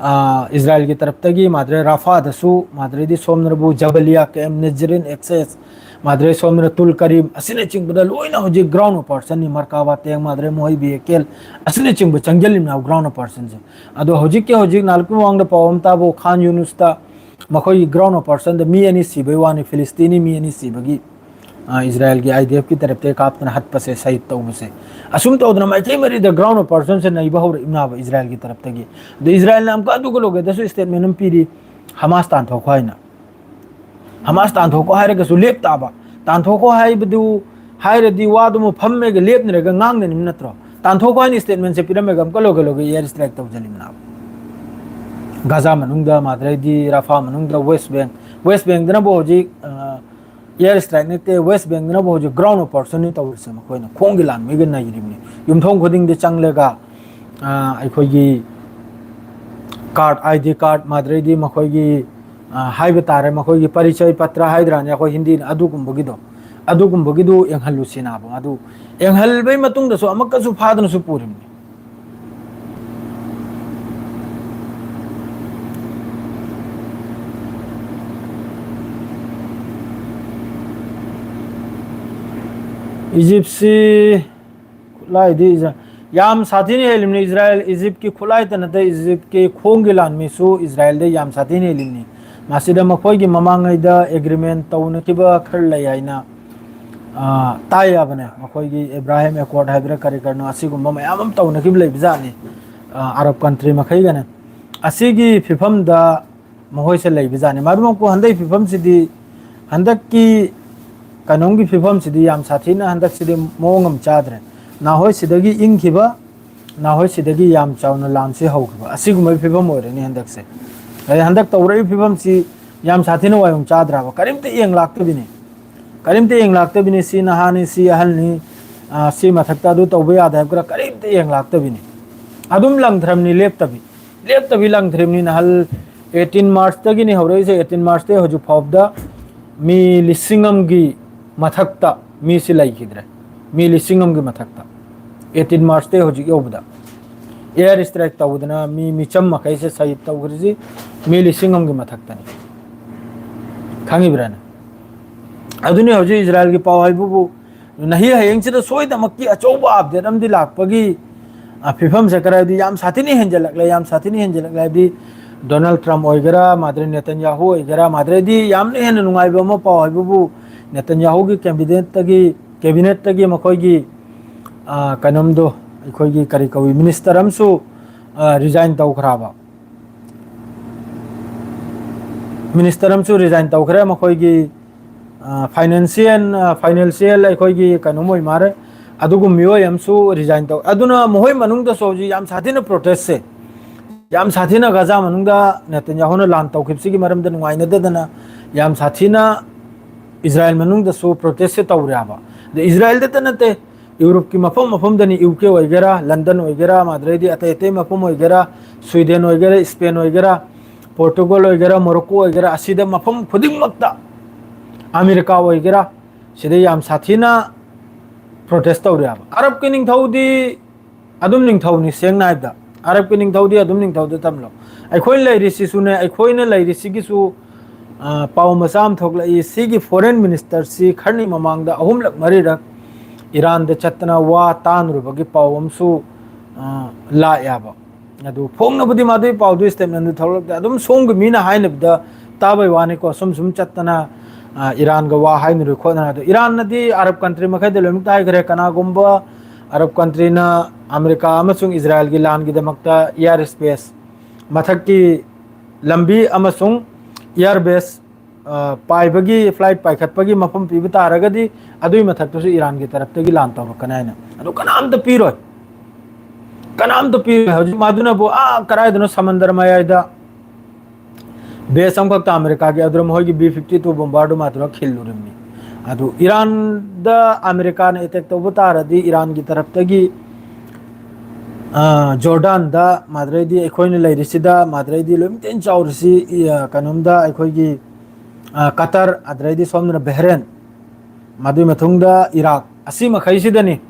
ꯑ, ꯏꯁꯔꯥꯌꯦꯜꯒꯤ ꯇꯔꯞꯇꯒꯤ ꯃꯥꯗ꯭ꯔꯦ ꯔꯥꯐꯥꯗꯁꯨ, ꯃꯥꯗ꯭ꯔꯦꯗꯤ ꯁꯣꯝꯅꯕꯨ ꯖꯕꯂꯤꯌꯥ ꯀꯦꯝ, ꯅꯖꯔꯤꯟ ꯑꯦꯛꯁꯦꯁ, ꯃꯥꯗ꯭ꯔꯦ ꯁꯣꯝꯅ ꯇꯨꯜ ꯀꯔꯤꯝ ꯑꯁꯤꯅꯆꯤꯡꯕꯗ ꯂꯣꯏꯅ ꯍꯧꯖꯤꯛ ground operation ꯅꯤ꯫ ꯃꯔꯀꯥꯕꯥ ꯇꯦꯡ, ꯃꯥꯗ꯭ꯔꯦ ꯃꯣꯍꯩ ꯕꯤꯌꯦꯀꯦꯜ ꯑꯁꯤꯅꯆꯤꯡꯕ ꯆꯪꯁꯤꯜꯂꯤꯕꯅꯦꯕ ground operation ꯁꯦ꯫ ꯑꯗꯣ ꯍꯧꯖꯤꯛꯀꯤ ꯍꯧꯖꯤꯛ ꯅꯥꯜꯀꯨꯝ ꯋꯥꯡꯗ ꯄꯥꯎ ꯑꯃ ꯇꯥꯕꯨ ꯈꯥꯟ ꯌꯨꯅꯨꯁꯇ ꯃꯈꯣꯏꯒꯤ ground operation ꯗ ꯃꯤ ꯑꯅꯤ ꯁꯤꯕꯩ ꯋꯥꯅꯤ, ꯐꯤꯂꯤꯁꯇꯤꯅꯤ ꯃꯤ ꯑꯅꯤ ꯁꯤꯕꯒꯤ, ꯑ, ꯏꯁꯔꯥꯌꯦꯜꯒꯤ ꯑꯥꯏ ꯗꯤ ꯑꯦꯐ ꯀꯤ ꯇꯔꯞꯇꯒꯤ ꯀꯥꯞꯇꯅ ꯍꯠꯄꯁꯦ, ꯁꯍꯤꯗ ꯇꯧꯕꯁꯦ꯫ ꯑꯁꯨꯝ ꯇꯧꯗꯅ ꯃꯥꯏꯀꯩ ꯃꯔꯤꯗ ground operation ꯁꯦ ꯅꯩꯕ ꯍꯧꯔꯛꯏꯕꯅꯦꯕ ꯏꯁꯔꯥꯌꯦꯜꯒꯤ ꯇꯔꯞꯇꯒꯤ꯫ ꯑꯗꯣ ꯏꯁꯔꯥꯌꯦꯜꯅ ꯑꯃꯨꯛꯀ ꯑꯗꯨꯒ ꯂꯣꯏꯒꯗꯁꯨ statement ꯑꯃ ꯄꯤꯔꯤ, ꯍꯃꯥꯁ ꯇꯥꯟꯊꯣꯛꯈꯣ ꯍꯥꯏꯅ꯫ ꯍꯃꯥꯁ ꯇꯥꯟꯊꯣꯛꯈꯣ ꯍꯥꯏꯔꯒꯁꯨ ꯂꯦꯞ ꯇꯥꯕ꯫ ꯇꯥꯟꯊꯣꯛꯈꯣ ꯍꯥꯏꯕꯗꯨ ꯍꯥꯏꯔꯗꯤ ꯋꯥꯗꯨꯃ ꯐꯝꯃꯒ ꯂꯦꯞꯅꯔꯒ ꯉꯥꯡꯅꯅꯤꯡ ꯅꯠꯇ꯭ꯔꯣ? ꯇꯥꯟꯊꯣꯛꯈꯣ ꯍꯥꯏꯅ statement ꯁꯦ ꯄꯤꯔꯝꯃꯒ ꯑꯃꯨꯛꯀ ꯂꯣꯏꯒ ꯂꯣꯏꯒ air strike ꯇꯧꯁꯤꯜꯂꯤꯕꯅꯦꯕ꯫ ꯒꯥꯖꯥ ꯃꯅꯨꯡꯗ, ꯃꯥꯗ꯭ꯔꯩꯗꯤ ꯔꯥꯐꯥ ꯃꯅꯨꯡꯗ, ꯋꯦꯁ ꯕꯦꯡ, ꯋꯦꯁ ꯕꯦꯡꯗꯅꯕꯨ ꯍꯧꯖꯤꯛ, ꯑ, air strike ꯅꯠꯇꯦ, ꯋꯦꯁ ꯕꯦꯡꯗꯅꯕꯨ ꯍꯧꯖꯤꯛ ground operation ꯅꯤ ꯇꯧꯔꯤꯁꯦ꯫ ꯃꯈꯣꯏꯅ ꯈꯣꯡꯒꯤ ꯂꯥꯟꯃꯤꯒ ꯅꯩꯔꯤꯕꯅꯤ꯫ ꯌꯨꯝꯊꯣꯡ ꯈꯨꯗꯤꯡꯗ ꯆꯪꯂꯒ, ꯑ, ꯑꯩꯈꯣꯏꯒꯤ card, I D card, ꯃꯥꯗ꯭ꯔꯩꯗꯤ ꯃꯈꯣꯏꯒꯤ, ꯑ, ꯍꯥꯏꯕ ꯇꯥꯔꯦ, ꯃꯈꯣꯏꯒꯤ ꯄꯔꯤꯆꯌ ꯄꯇ꯭ꯔ ꯍꯥꯏꯗ꯭ꯔꯥꯅꯦ ꯑꯩꯈꯣꯏ ꯍꯤꯟꯗꯤꯅ, ꯑꯗꯨꯒꯨꯝꯕꯒꯤꯗꯣ, ꯑꯗꯨꯒꯨꯝꯕꯒꯤꯗꯨ ꯌꯦꯡꯍꯜꯂꯨ ꯁꯤꯅꯕ꯫ ꯑꯗꯨ ꯌꯦꯡꯍꯜꯕꯩ ꯃꯇꯨꯡꯗꯁꯨ ꯑꯃꯨꯛꯀꯁꯨ ꯐꯥꯗꯅꯁꯨ ꯄꯨꯔꯤꯕꯅꯤ꯫ ꯏꯖꯤꯞꯁꯤ ꯈꯨꯠꯂꯥꯏꯗꯤ ꯏꯖ-, ꯌꯥꯝ ꯁꯥꯊꯤꯅ ꯍꯦꯜꯂꯤꯕꯅꯤ ꯏꯖꯔꯥꯌꯦꯜ꯫ ꯏꯖꯤꯞꯀꯤ ꯈꯨꯠꯂꯥꯏꯇ ꯅꯠꯇꯦ, ꯏꯖꯤꯞꯀꯤ ꯈꯣꯡꯒꯤ ꯂꯥꯟꯃꯤꯁꯨ ꯏꯖꯔꯥꯌꯦꯜꯗ ꯌꯥꯝ ꯁꯥꯊꯤꯅ ꯍꯦꯜꯂꯤꯕꯅꯤ꯫ ꯃꯁꯤꯗ ꯃꯈꯣꯏꯒꯤ ꯃꯃꯥꯡꯉꯩꯗ agreement ꯇꯧꯅꯈꯤꯕ ꯈꯔ ꯂꯩ ꯍꯥꯏꯅ, ꯑ, ꯇꯥꯏ ꯍꯥꯏꯕꯅꯦ꯫ ꯃꯈꯣꯏꯒꯤ ꯑꯦꯕ꯭ꯔꯥꯍꯤꯝ accord ꯍꯥꯏꯕ꯭ꯔꯥ ꯀꯔꯤ ꯀꯔꯤꯅꯣ, ꯑꯁꯤꯒꯨꯝꯕ ꯃꯌꯥꯝ ꯑꯃ ꯇꯧꯅꯈꯤꯕ ꯂꯩꯕꯖꯥꯠꯅꯤ, ꯑ, ꯑꯔꯕ country ꯃꯈꯩꯒꯅꯦ꯫ ꯑꯁꯤꯒꯤ ꯐꯤꯕꯝꯗ ꯃꯈꯣꯏꯁꯦ ꯂꯩꯕꯖꯥꯠꯅꯤ꯫ ꯃꯔꯨꯞ ꯃꯄꯨ, ꯍꯟꯗꯛ ꯐꯤꯕꯝꯁꯤꯗꯤ, ꯍꯟꯗꯛꯀꯤ ꯀꯩꯅꯣꯝꯒꯤ ꯐꯤꯕꯝꯁꯤꯗꯤ ꯌꯥꯝ ꯁꯥꯊꯤꯅ ꯍꯟꯗꯛꯁꯤꯗꯤ ꯃꯑꯣꯡ ꯑꯃ ꯆꯥꯗ꯭ꯔꯦ꯫ ꯅꯍꯥꯟꯋꯥꯏ ꯁꯤꯗꯒꯤ ꯏꯪꯈꯤꯕ, ꯅꯍꯥꯟꯋꯥꯏ ꯁꯤꯗꯒꯤ ꯌꯥꯝ ꯆꯥꯎꯅ ꯂꯥꯟꯁꯤ ꯍꯧꯈꯤꯕ, ꯑꯁꯤꯒꯨꯝꯕꯒꯤ ꯐꯤꯕꯝ ꯑꯣꯏꯔꯅꯤ ꯍꯟꯗꯛꯁꯦ꯫ ꯑꯗꯩ ꯍꯟꯗꯛ ꯇꯧꯔꯛꯏꯕ ꯐꯤꯕꯝꯁꯤ ꯌꯥꯝ ꯁꯥꯊꯤꯅ ꯋꯥꯌꯣꯡ ꯆꯥꯗ꯭ꯔꯕ? ꯀꯔꯤꯝꯇ ꯌꯦꯡ ꯂꯥꯛꯇꯕꯤꯅꯤ꯫ ꯀꯔꯤꯝꯇ ꯌꯦꯡ ꯂꯥꯛꯇꯕꯤꯅꯤ꯫ ꯁꯤ ꯅꯍꯥꯅꯤ, ꯁꯤ ꯑꯍꯜꯅꯤ, ꯑ, ꯁꯤ ꯃꯊꯛꯇ ꯑꯗꯨ ꯇꯧꯕ ꯌꯥꯗꯦ ꯍꯥꯏꯕ ꯈꯔ ꯀꯔꯤꯝꯇ ꯌꯦꯡ ꯂꯥꯛꯇꯕꯤꯅꯤ꯫ ꯑꯗꯨꯝ ꯂꯪꯊ꯭ꯔꯕꯅꯤ, ꯂꯦꯞꯇꯕꯤ꯫ ꯂꯦꯞꯇꯕꯤ ꯂꯪꯊ꯭ꯔꯤꯕꯅꯤ꯫ ꯅꯍꯜ eighteen March ꯇꯒꯤꯅꯤ ꯍꯧꯔꯛꯏꯁꯦ꯫ Eighteen March ꯇꯩ ꯍꯧꯖꯤꯛ ꯐꯥꯎꯕꯗ ꯃꯤ ꯂꯤꯁꯤꯡ ꯑꯃꯒꯤ ꯃꯊꯛꯇ ꯃꯤꯁꯤ ꯂꯩꯈꯤꯗ꯭ꯔꯦ꯫ ꯃꯤ ꯂꯤꯁꯤꯡ ꯑꯃꯒꯤ ꯃꯊꯛꯇ, eighteen March ꯇꯩ ꯍꯧꯖꯤꯛ ꯌꯧꯕꯗ꯫ ꯑꯦꯌꯔ ꯏꯁꯇ꯭ꯔꯥꯏꯛ ꯇꯧꯗꯅ ꯃꯤ ꯃꯤꯆꯝ ꯃꯈꯩꯁꯦ ꯁꯍꯤꯗ ꯇꯧꯈ꯭ꯔꯤꯁꯤ ꯃꯤ ꯂꯤꯁꯤꯡ ꯑꯃꯒꯤ ꯃꯊꯛꯇꯅꯤ꯫ ꯈꯪꯉꯤꯕ꯭ꯔꯥꯅ? ꯑꯗꯨꯅꯤ ꯍꯧꯖꯤꯛ ꯏꯖꯔꯥꯏꯜꯒꯤ ꯄꯥꯎ ꯍꯥꯏꯕꯕꯨ ꯅꯍꯤ ꯍꯌꯦꯡꯁꯤꯗ ꯁꯣꯏꯗꯃꯛꯀꯤ ꯑꯆꯧꯕ ꯑꯞꯗꯦꯠ ꯑꯃꯗꯤ ꯂꯥꯛꯄꯒꯤ, ꯑ, ꯐꯤꯕꯝꯁꯦ ꯀꯔꯥꯏꯗꯤ ꯌꯥꯝ ꯁꯥꯊꯤꯅ ꯍꯦꯟꯖꯜꯂꯛꯂꯦ, ꯌꯥꯝ ꯁꯥꯊꯤꯅ ꯍꯦꯟꯖꯜꯂꯛꯂꯦ ꯍꯥꯏꯕꯗꯤ ꯗꯣꯅꯥꯜꯗ ꯇ꯭ꯔꯝꯞ ꯑꯣꯏꯒꯦꯔꯥ, ꯃꯥꯗ꯭ꯔꯦ ꯅꯦꯇꯟꯌꯥꯍꯨ ꯑꯣꯏꯒꯦꯔꯥ, ꯃꯥꯗ꯭ꯔꯦꯗꯤ ꯌꯥꯝꯅ ꯍꯦꯟꯅ ꯅꯨꯡꯉꯥꯏꯕ ꯑꯃ ꯄꯥꯎ ꯍꯥꯏꯕꯕꯨ ꯅꯦꯇꯟꯌꯥꯍꯨꯒꯤ ꯀꯦꯕꯤꯅꯦꯠꯇꯒꯤ, ꯀꯦꯕꯤꯅꯦꯠꯇꯒꯤ ꯃꯈꯣꯏꯒꯤ, ꯑ, ꯀꯩꯅꯣꯝꯗꯣ ꯑꯩꯈꯣꯏꯒꯤ ꯀꯔꯤ ꯀꯧꯏ, ꯃꯤꯅꯤꯁꯇꯔ ꯑꯃꯁꯨ, ꯑ, ꯔꯤꯖꯥꯏꯟ ꯇꯧꯈ꯭ꯔꯕ꯫ ꯃꯤꯅꯤꯁꯇꯔ ꯑꯃꯁꯨ ꯔꯤꯖꯥꯏꯟ ꯇꯧꯈ꯭ꯔꯦ꯫ ꯃꯈꯣꯏꯒꯤ, ꯑ, ꯐꯥꯏꯅꯥꯟꯁꯤꯌꯦꯜ, ꯑ, ꯐꯥꯏꯅꯥꯟꯁꯤꯌꯦꯜ ꯑꯩꯈꯣꯏꯒꯤ ꯀꯩꯅꯣꯝ ꯑꯣꯏ ꯃꯥꯔꯦ꯫ ꯑꯗꯨꯒꯨꯝꯕ ꯃꯤꯑꯣꯏ ꯑꯃꯁꯨ ꯔꯤꯖꯥꯏꯟ ꯇꯧ-, ꯑꯗꯨꯅ ꯃꯈꯣꯏ ꯃꯅꯨꯡꯗꯁꯨ ꯍꯧꯖꯤꯛ ꯌꯥꯝ ꯁꯥꯊꯤꯅ ꯄ꯭ꯔꯣꯇꯦꯁꯁꯦ, ꯌꯥꯝ ꯁꯥꯊꯤꯅ ꯒꯥꯖꯥ ꯃꯅꯨꯡꯗ ꯅꯦꯇꯟꯌꯥꯍꯨꯅ ꯂꯥꯟ ꯇꯧꯈꯤꯕꯁꯤꯒꯤ ꯃꯔꯝꯗ ꯅꯨꯡꯉꯥꯏꯅꯗꯗꯅ ꯌꯥꯝ ꯁꯥꯊꯤꯅ ꯏꯖꯔꯥꯌꯦꯜ ꯃꯅꯨꯡꯗꯁꯨ ꯄ꯭ꯔꯣꯇꯦꯁꯁꯦ ꯇꯧꯔꯦ ꯍꯥꯏꯕ꯫ ꯑꯗ ꯏꯖꯔꯥꯌꯦꯜꯗꯇ ꯅꯠꯇꯦ, ꯌꯨꯔꯣꯞꯀꯤ ꯃꯐꯝ ꯃꯐꯝꯗꯅꯤ, ꯌꯨ ꯀꯦ ꯑꯣꯏꯒꯦꯔꯥ, ꯂꯟꯗꯟ ꯑꯣꯏꯒꯦꯔꯥ, ꯃꯥꯗ꯭ꯔꯩꯗꯤ ꯑꯇꯩ ꯑꯇꯩ ꯃꯐꯝ ꯑꯣꯏꯒꯦꯔꯥ, ꯁ꯭ꯋꯤꯗꯦꯟ ꯑꯣꯏꯒꯦꯔꯥ, ꯏꯁꯄꯦꯟ ꯑꯣꯏꯒꯦꯔꯥ, ꯄꯣꯔꯇꯨꯒꯜ ꯑꯣꯏꯒꯦꯔꯥ, ꯃꯣꯔꯣꯀꯣ ꯑꯣꯏꯒꯦꯔꯥ, ꯑꯁꯤꯗ ꯃꯐꯝ ꯈꯨꯗꯤꯡꯃꯛꯇ, ꯑꯃꯦꯔꯤꯀꯥ ꯑꯣꯏꯒꯦꯔꯥ, ꯁꯤꯗ ꯌꯥꯝ ꯁꯥꯊꯤꯅ ꯄ꯭ꯔꯣꯇꯦꯁ ꯇꯧꯔꯦ ꯍꯥꯏꯕ꯫ ꯑꯔꯕꯀꯤ ꯅꯤꯡꯊꯧꯗꯤ ꯑꯗꯨꯝ ꯅꯤꯡꯊꯧꯅꯤ, ꯁꯦꯡꯅ ꯍꯥꯏꯕꯗ꯫ ꯑꯔꯕꯀꯤ ꯅꯤꯡꯊꯧꯗꯤ ꯑꯗꯨꯝ ꯅꯤꯡꯊꯧꯗ ꯊꯝꯂꯣ꯫ ꯑꯩꯈꯣꯏꯅ ꯂꯩꯔꯤꯁꯤꯁꯨꯅꯦ, ꯑꯩꯈꯣꯏꯅ ꯂꯩꯔꯤꯁꯤꯒꯤꯁꯨ, ꯑ, ꯄꯥꯎ ꯃꯆꯥ ꯑꯃ ꯊꯣꯛꯂꯛꯏ꯫ ꯁꯤꯒꯤ ꯐꯣꯔꯦꯟ ꯃꯤꯅꯤꯁꯇꯔꯁꯤ ꯈꯔꯅꯤ ꯃꯃꯥꯡꯗ ꯑꯍꯨꯝꯂꯛ ꯃꯔꯤꯔꯛ ꯏꯔꯥꯟꯗ ꯆꯠꯇꯅ ꯋꯥ ꯇꯥꯅꯔꯨꯕꯒꯤ ꯄꯥꯎ ꯑꯃꯁꯨ, ꯑ, ꯂꯥꯛꯑꯦꯕ꯫ ꯑꯗꯨ ꯐꯣꯡꯅꯕꯨꯗꯤ ꯃꯗꯨꯒꯤ ꯄꯥꯎꯗꯨ ꯏꯁꯇꯦꯠꯃꯦꯟꯗꯨ ꯊꯣꯛꯂꯛꯇꯦ꯫ ꯑꯗꯨꯝ ꯁꯣꯝꯒꯤ ꯃꯤꯅ ꯍꯥꯏꯅꯕꯗ ꯇꯥꯕꯩ ꯋꯥꯅꯤꯀꯣ, ꯁꯨꯝ ꯁꯨꯝ ꯆꯠꯇꯅ, ꯑ, ꯏꯔꯥꯟꯒ ꯋꯥ ꯍꯥꯏꯅꯔꯨꯏ ꯈꯣꯠꯅꯔ꯫ ꯑꯗꯣ ꯏꯔꯥꯟꯅꯗꯤ ꯑꯔꯕ ꯀꯟꯇ꯭ꯔꯤ ꯃꯈꯩꯗ ꯂꯣꯏꯅꯃꯛ ꯇꯥꯏꯈ꯭ꯔꯦ꯫ ꯀꯅꯥꯒꯨꯝꯕ ꯑꯔꯕ ꯀꯟꯇ꯭ꯔꯤꯅ ꯑꯃꯦꯔꯤꯀꯥ ꯑꯃꯁꯨꯡ ꯏꯖꯔꯥꯌꯦꯜꯒꯤ ꯂꯥꯟꯒꯤꯗꯃꯛꯇ ꯏꯌꯥꯔ ꯁ꯭ꯄꯦꯁ, ꯃꯊꯛꯀꯤ ꯂꯝꯕꯤ ꯑꯃꯁꯨꯡ ꯏꯌꯥꯔ ꯕꯦꯁ, ꯑ, ꯄꯥꯏꯕꯒꯤ, ꯐ꯭ꯂꯥꯏꯠ ꯄꯥꯏꯈꯠꯄꯒꯤ ꯃꯐꯝ ꯄꯤꯕ ꯇꯥꯔꯒꯗꯤ ꯑꯗꯨꯒꯤ ꯃꯊꯛꯇꯁꯨ ꯏꯔꯥꯟꯒꯤ ꯇꯔꯞꯇꯒꯤ ꯂꯥꯟ ꯇꯧꯔꯛꯀꯅꯤ ꯍꯥꯏꯅ꯫ ꯑꯗꯨ ꯀꯅꯥꯝꯇ ꯄꯤꯔꯣꯏ, ꯀꯅꯥꯝꯇ ꯄꯤꯔꯣꯏ꯫ ꯍꯧꯖꯤꯛ ꯃꯗꯨꯅꯕꯨ ꯑꯥ ꯀꯗꯥꯏꯗꯅꯣ ꯁꯃꯟꯗꯔ ꯃꯌꯥꯏꯗ ꯕꯦꯁ ꯑꯃꯈꯛꯇ ꯑꯃꯦꯔꯤꯀꯥꯒꯤ ꯑꯗꯨꯗ ꯃꯈꯣꯏꯒꯤ ꯕꯤ ꯐꯤꯐꯇꯤ ꯇꯨ ꯕꯣꯝꯕꯥꯔꯗꯨ ꯃꯥꯗꯨꯅ ꯈꯤꯜꯂꯨꯔꯤꯕꯅꯤ꯫ ꯑꯗꯨ ꯏꯔꯥꯟꯗ ꯑꯃꯦꯔꯤꯀꯥꯅ ꯑꯦꯇꯦꯛ ꯇꯧꯕ ꯇꯥꯔꯗꯤ ꯏꯔꯥꯟꯒꯤ ꯇꯔꯞꯇꯒꯤ, ꯑ, ꯖꯣꯔꯗꯥꯟꯗ, ꯃꯥꯗ꯭ꯔꯩꯗꯤ ꯑꯩꯈꯣꯏꯅ ꯂꯩꯔꯤꯁꯤꯗ, ꯃꯥꯗ꯭ꯔꯩꯗꯤ ꯂꯣꯏꯅ ꯇꯦꯟ ꯆꯥꯎꯔꯤꯁꯤ, ꯏ-, ꯑ, ꯀꯩꯅꯣꯝꯗ ꯑꯩꯈꯣꯏꯒꯤ, ꯑ, ꯀꯇꯔ, ꯑꯗꯩꯗꯤ ꯁꯣꯝꯗꯅ ꯕꯦꯍꯔꯦꯟ, ꯃꯗꯨꯒꯤ ꯃꯇꯨꯡꯗ ꯏꯔꯥꯛ, ꯑꯁꯤ ꯃꯈꯩꯁꯤꯗꯅꯤ꯫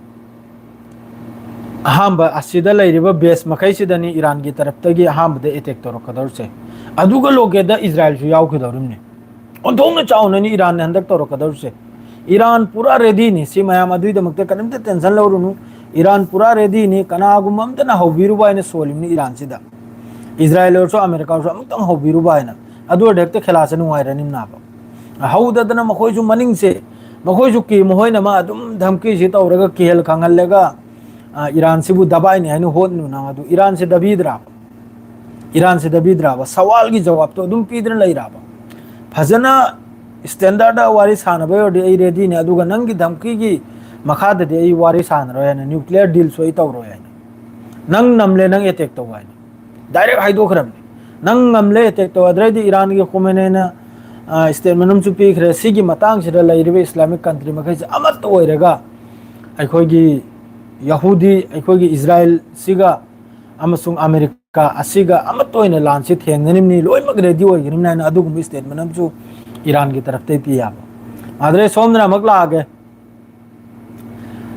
ꯑꯍꯥꯟꯕ ꯑꯁꯤꯗ ꯂꯩꯔꯤꯕ ꯕꯦꯁ ꯃꯈꯩꯁꯤꯗꯅꯤ ꯏꯔꯥꯟꯒꯤ ꯇꯔꯞꯇꯒꯤ ꯑꯍꯥꯟꯕꯗ ꯑꯦꯇꯦꯛ ꯇꯧꯔꯛꯀꯗꯧꯔꯤꯁꯦ꯫ ꯑꯗꯨꯒ ꯂꯣꯀꯦꯜꯗ ꯏꯖꯔꯥꯏꯜꯁꯨ ꯌꯥꯎꯈꯤꯗꯧꯔꯤꯕꯅꯤ꯫ ꯑꯣꯟꯊꯣꯛꯅ ꯆꯥꯎꯅꯅꯤ ꯏꯔꯥꯟꯅ ꯍꯟꯗꯛ ꯇꯧꯔꯛꯀꯗꯧꯔꯤꯁꯦ꯫ ꯏꯔꯥꯟ ꯄꯨꯔꯥ ꯔꯦꯗꯤꯅꯤ꯫ ꯁꯤ ꯃꯌꯥꯝ ꯑꯗꯨꯒꯤꯗꯃꯛꯇ ꯀꯔꯤꯝꯇ ꯇꯦꯟꯁꯟ ꯂꯧꯔꯨꯅꯨ꯫ ꯏꯔꯥꯟ ꯄꯨꯔꯥ ꯔꯦꯗꯤꯅꯤ꯫ ꯀꯅꯥꯒꯨꯝꯕ ꯑꯝꯇꯅ ꯍꯧꯕꯤꯔꯨꯕ ꯍꯥꯏꯅ ꯁꯣꯜꯂꯤꯕꯅꯤ ꯏꯔꯥꯟꯁꯤꯗ꯫ ꯏꯖꯔꯥꯏꯜ ꯑꯣꯏꯔꯁꯨ, ꯑꯃꯦꯔꯤꯀꯥ ꯑꯣꯏꯔꯁꯨ, ꯑꯃꯨꯛꯇꯪ ꯍꯧꯕꯤꯔꯨꯕ ꯍꯥꯏꯅ꯫ ꯑꯗꯨ ꯑꯣꯏꯔꯗꯤ ꯍꯦꯛꯇ ꯈꯦꯂꯥꯁꯦ ꯅꯨꯡꯉꯥꯏꯔꯅꯤꯅꯥꯕ꯫ ꯍꯧꯗꯗꯅ ꯃꯈꯣꯏꯁꯨ ꯃꯅꯤꯡꯁꯦ, ꯃꯈꯣꯏꯁꯨ ꯀꯤ ꯃꯈꯣꯏꯅ ꯑꯃ ꯑꯗꯨꯝ ꯙꯝꯀꯤꯁꯤ ꯇꯧꯔꯒ ꯀꯤꯍꯜ ꯈꯪꯍꯜꯂꯒ, ꯑ, ꯏꯔꯥꯟꯁꯤꯕꯨ ꯗꯕꯥꯏꯅꯤ ꯍꯥꯏꯅ ꯍꯣꯠꯅꯨꯅ ꯑꯗꯨ ꯏꯔꯥꯟꯁꯤ ꯗꯕꯤꯗ꯭ꯔꯥꯕ? ꯏꯔꯥꯟꯁꯤ ꯗꯕꯤꯗ꯭ꯔꯥꯕ? ꯁꯋꯥꯜꯒꯤ ꯖꯋꯥꯕꯇꯣ ꯑꯗꯨꯝ ꯄꯤꯗꯅ ꯂꯩꯔꯕ? ꯐꯖꯅ ꯁ꯭ꯇꯦꯟꯗꯔꯗ ꯋꯥꯔꯤ ꯁꯥꯟꯅꯕ ꯑꯣꯏꯔꯗꯤ ꯑꯩ ꯔꯦꯗꯤꯅꯤ, ꯑꯗꯨꯒ ꯅꯪꯒꯤ ꯙꯝꯀꯤꯒꯤ ꯃꯈꯥꯗꯗꯤ ꯑꯩ ꯋꯥꯔꯤ ꯁꯥꯟꯅꯔꯣꯏ ꯍꯥꯏꯅ, ꯅ꯭ꯌꯨꯀ꯭ꯂꯤꯌꯔ ꯗꯤꯜꯁꯨ ꯑꯩ ꯇꯧꯔꯣꯏ ꯍꯥꯏꯅ꯫ ꯅꯪ ꯅꯝꯂꯦ, ꯅꯪ ꯑꯦꯇꯦꯛ ꯇꯧ ꯍꯥꯏꯅ꯫ ꯗꯥꯏꯔꯦꯛ ꯍꯥꯏꯗꯣꯛꯈ꯭ꯔꯕꯅꯤ꯫ ꯅꯪ ꯉꯝꯂꯦ ꯑꯦꯇꯦꯛ ꯇꯧ꯫ ꯑꯗꯨꯗꯩꯗꯤ ꯏꯔꯥꯟꯒꯤ ꯈꯨꯃꯦꯅꯦꯅ, ꯑ, ꯁ꯭ꯇꯦꯠꯃꯦꯟ ꯑꯃꯁꯨ ꯄꯤꯈ꯭ꯔꯦ꯫ ꯁꯤꯒꯤ ꯃꯇꯥꯡꯁꯤꯗ ꯂꯩꯔꯤꯕ ꯏꯁꯂꯥꯃꯤꯛ ꯀꯟꯇ꯭ꯔꯤ ꯃꯈꯩꯁꯦ ꯑꯃꯠꯇ ꯑꯣꯏꯔꯒ ꯑꯩꯈꯣꯏꯒꯤ ꯌꯍꯨꯗꯤ, ꯑꯩꯈꯣꯏꯒꯤ ꯏꯖꯔꯥꯏꯜꯁꯤꯒ ꯑꯃꯁꯨꯡ ꯑꯃꯦꯔꯤꯀꯥ ꯑꯁꯤꯒ ꯑꯃꯠꯇ ꯑꯣꯏꯅ ꯂꯥꯟꯁꯤ ꯊꯦꯡꯅꯔꯤꯕꯅꯤ, ꯂꯣꯏꯅꯃꯛ ꯔꯦꯗꯤ ꯑꯣꯏꯒꯅꯤꯕꯅꯤ ꯍꯥꯏꯅ ꯑꯗꯨꯒꯨꯝꯕ ꯁ꯭ꯇꯦꯠꯃꯦꯟ ꯑꯃꯁꯨ ꯏꯔꯥꯟꯒꯤ ꯇꯔꯐꯇꯒꯤ ꯄꯤ ꯍꯥꯏꯕ꯫ ꯑꯗꯨꯗꯩ ꯁꯣꯝꯗꯅ ꯑꯃꯨꯛ ꯂꯥꯛꯑꯒꯦ꯫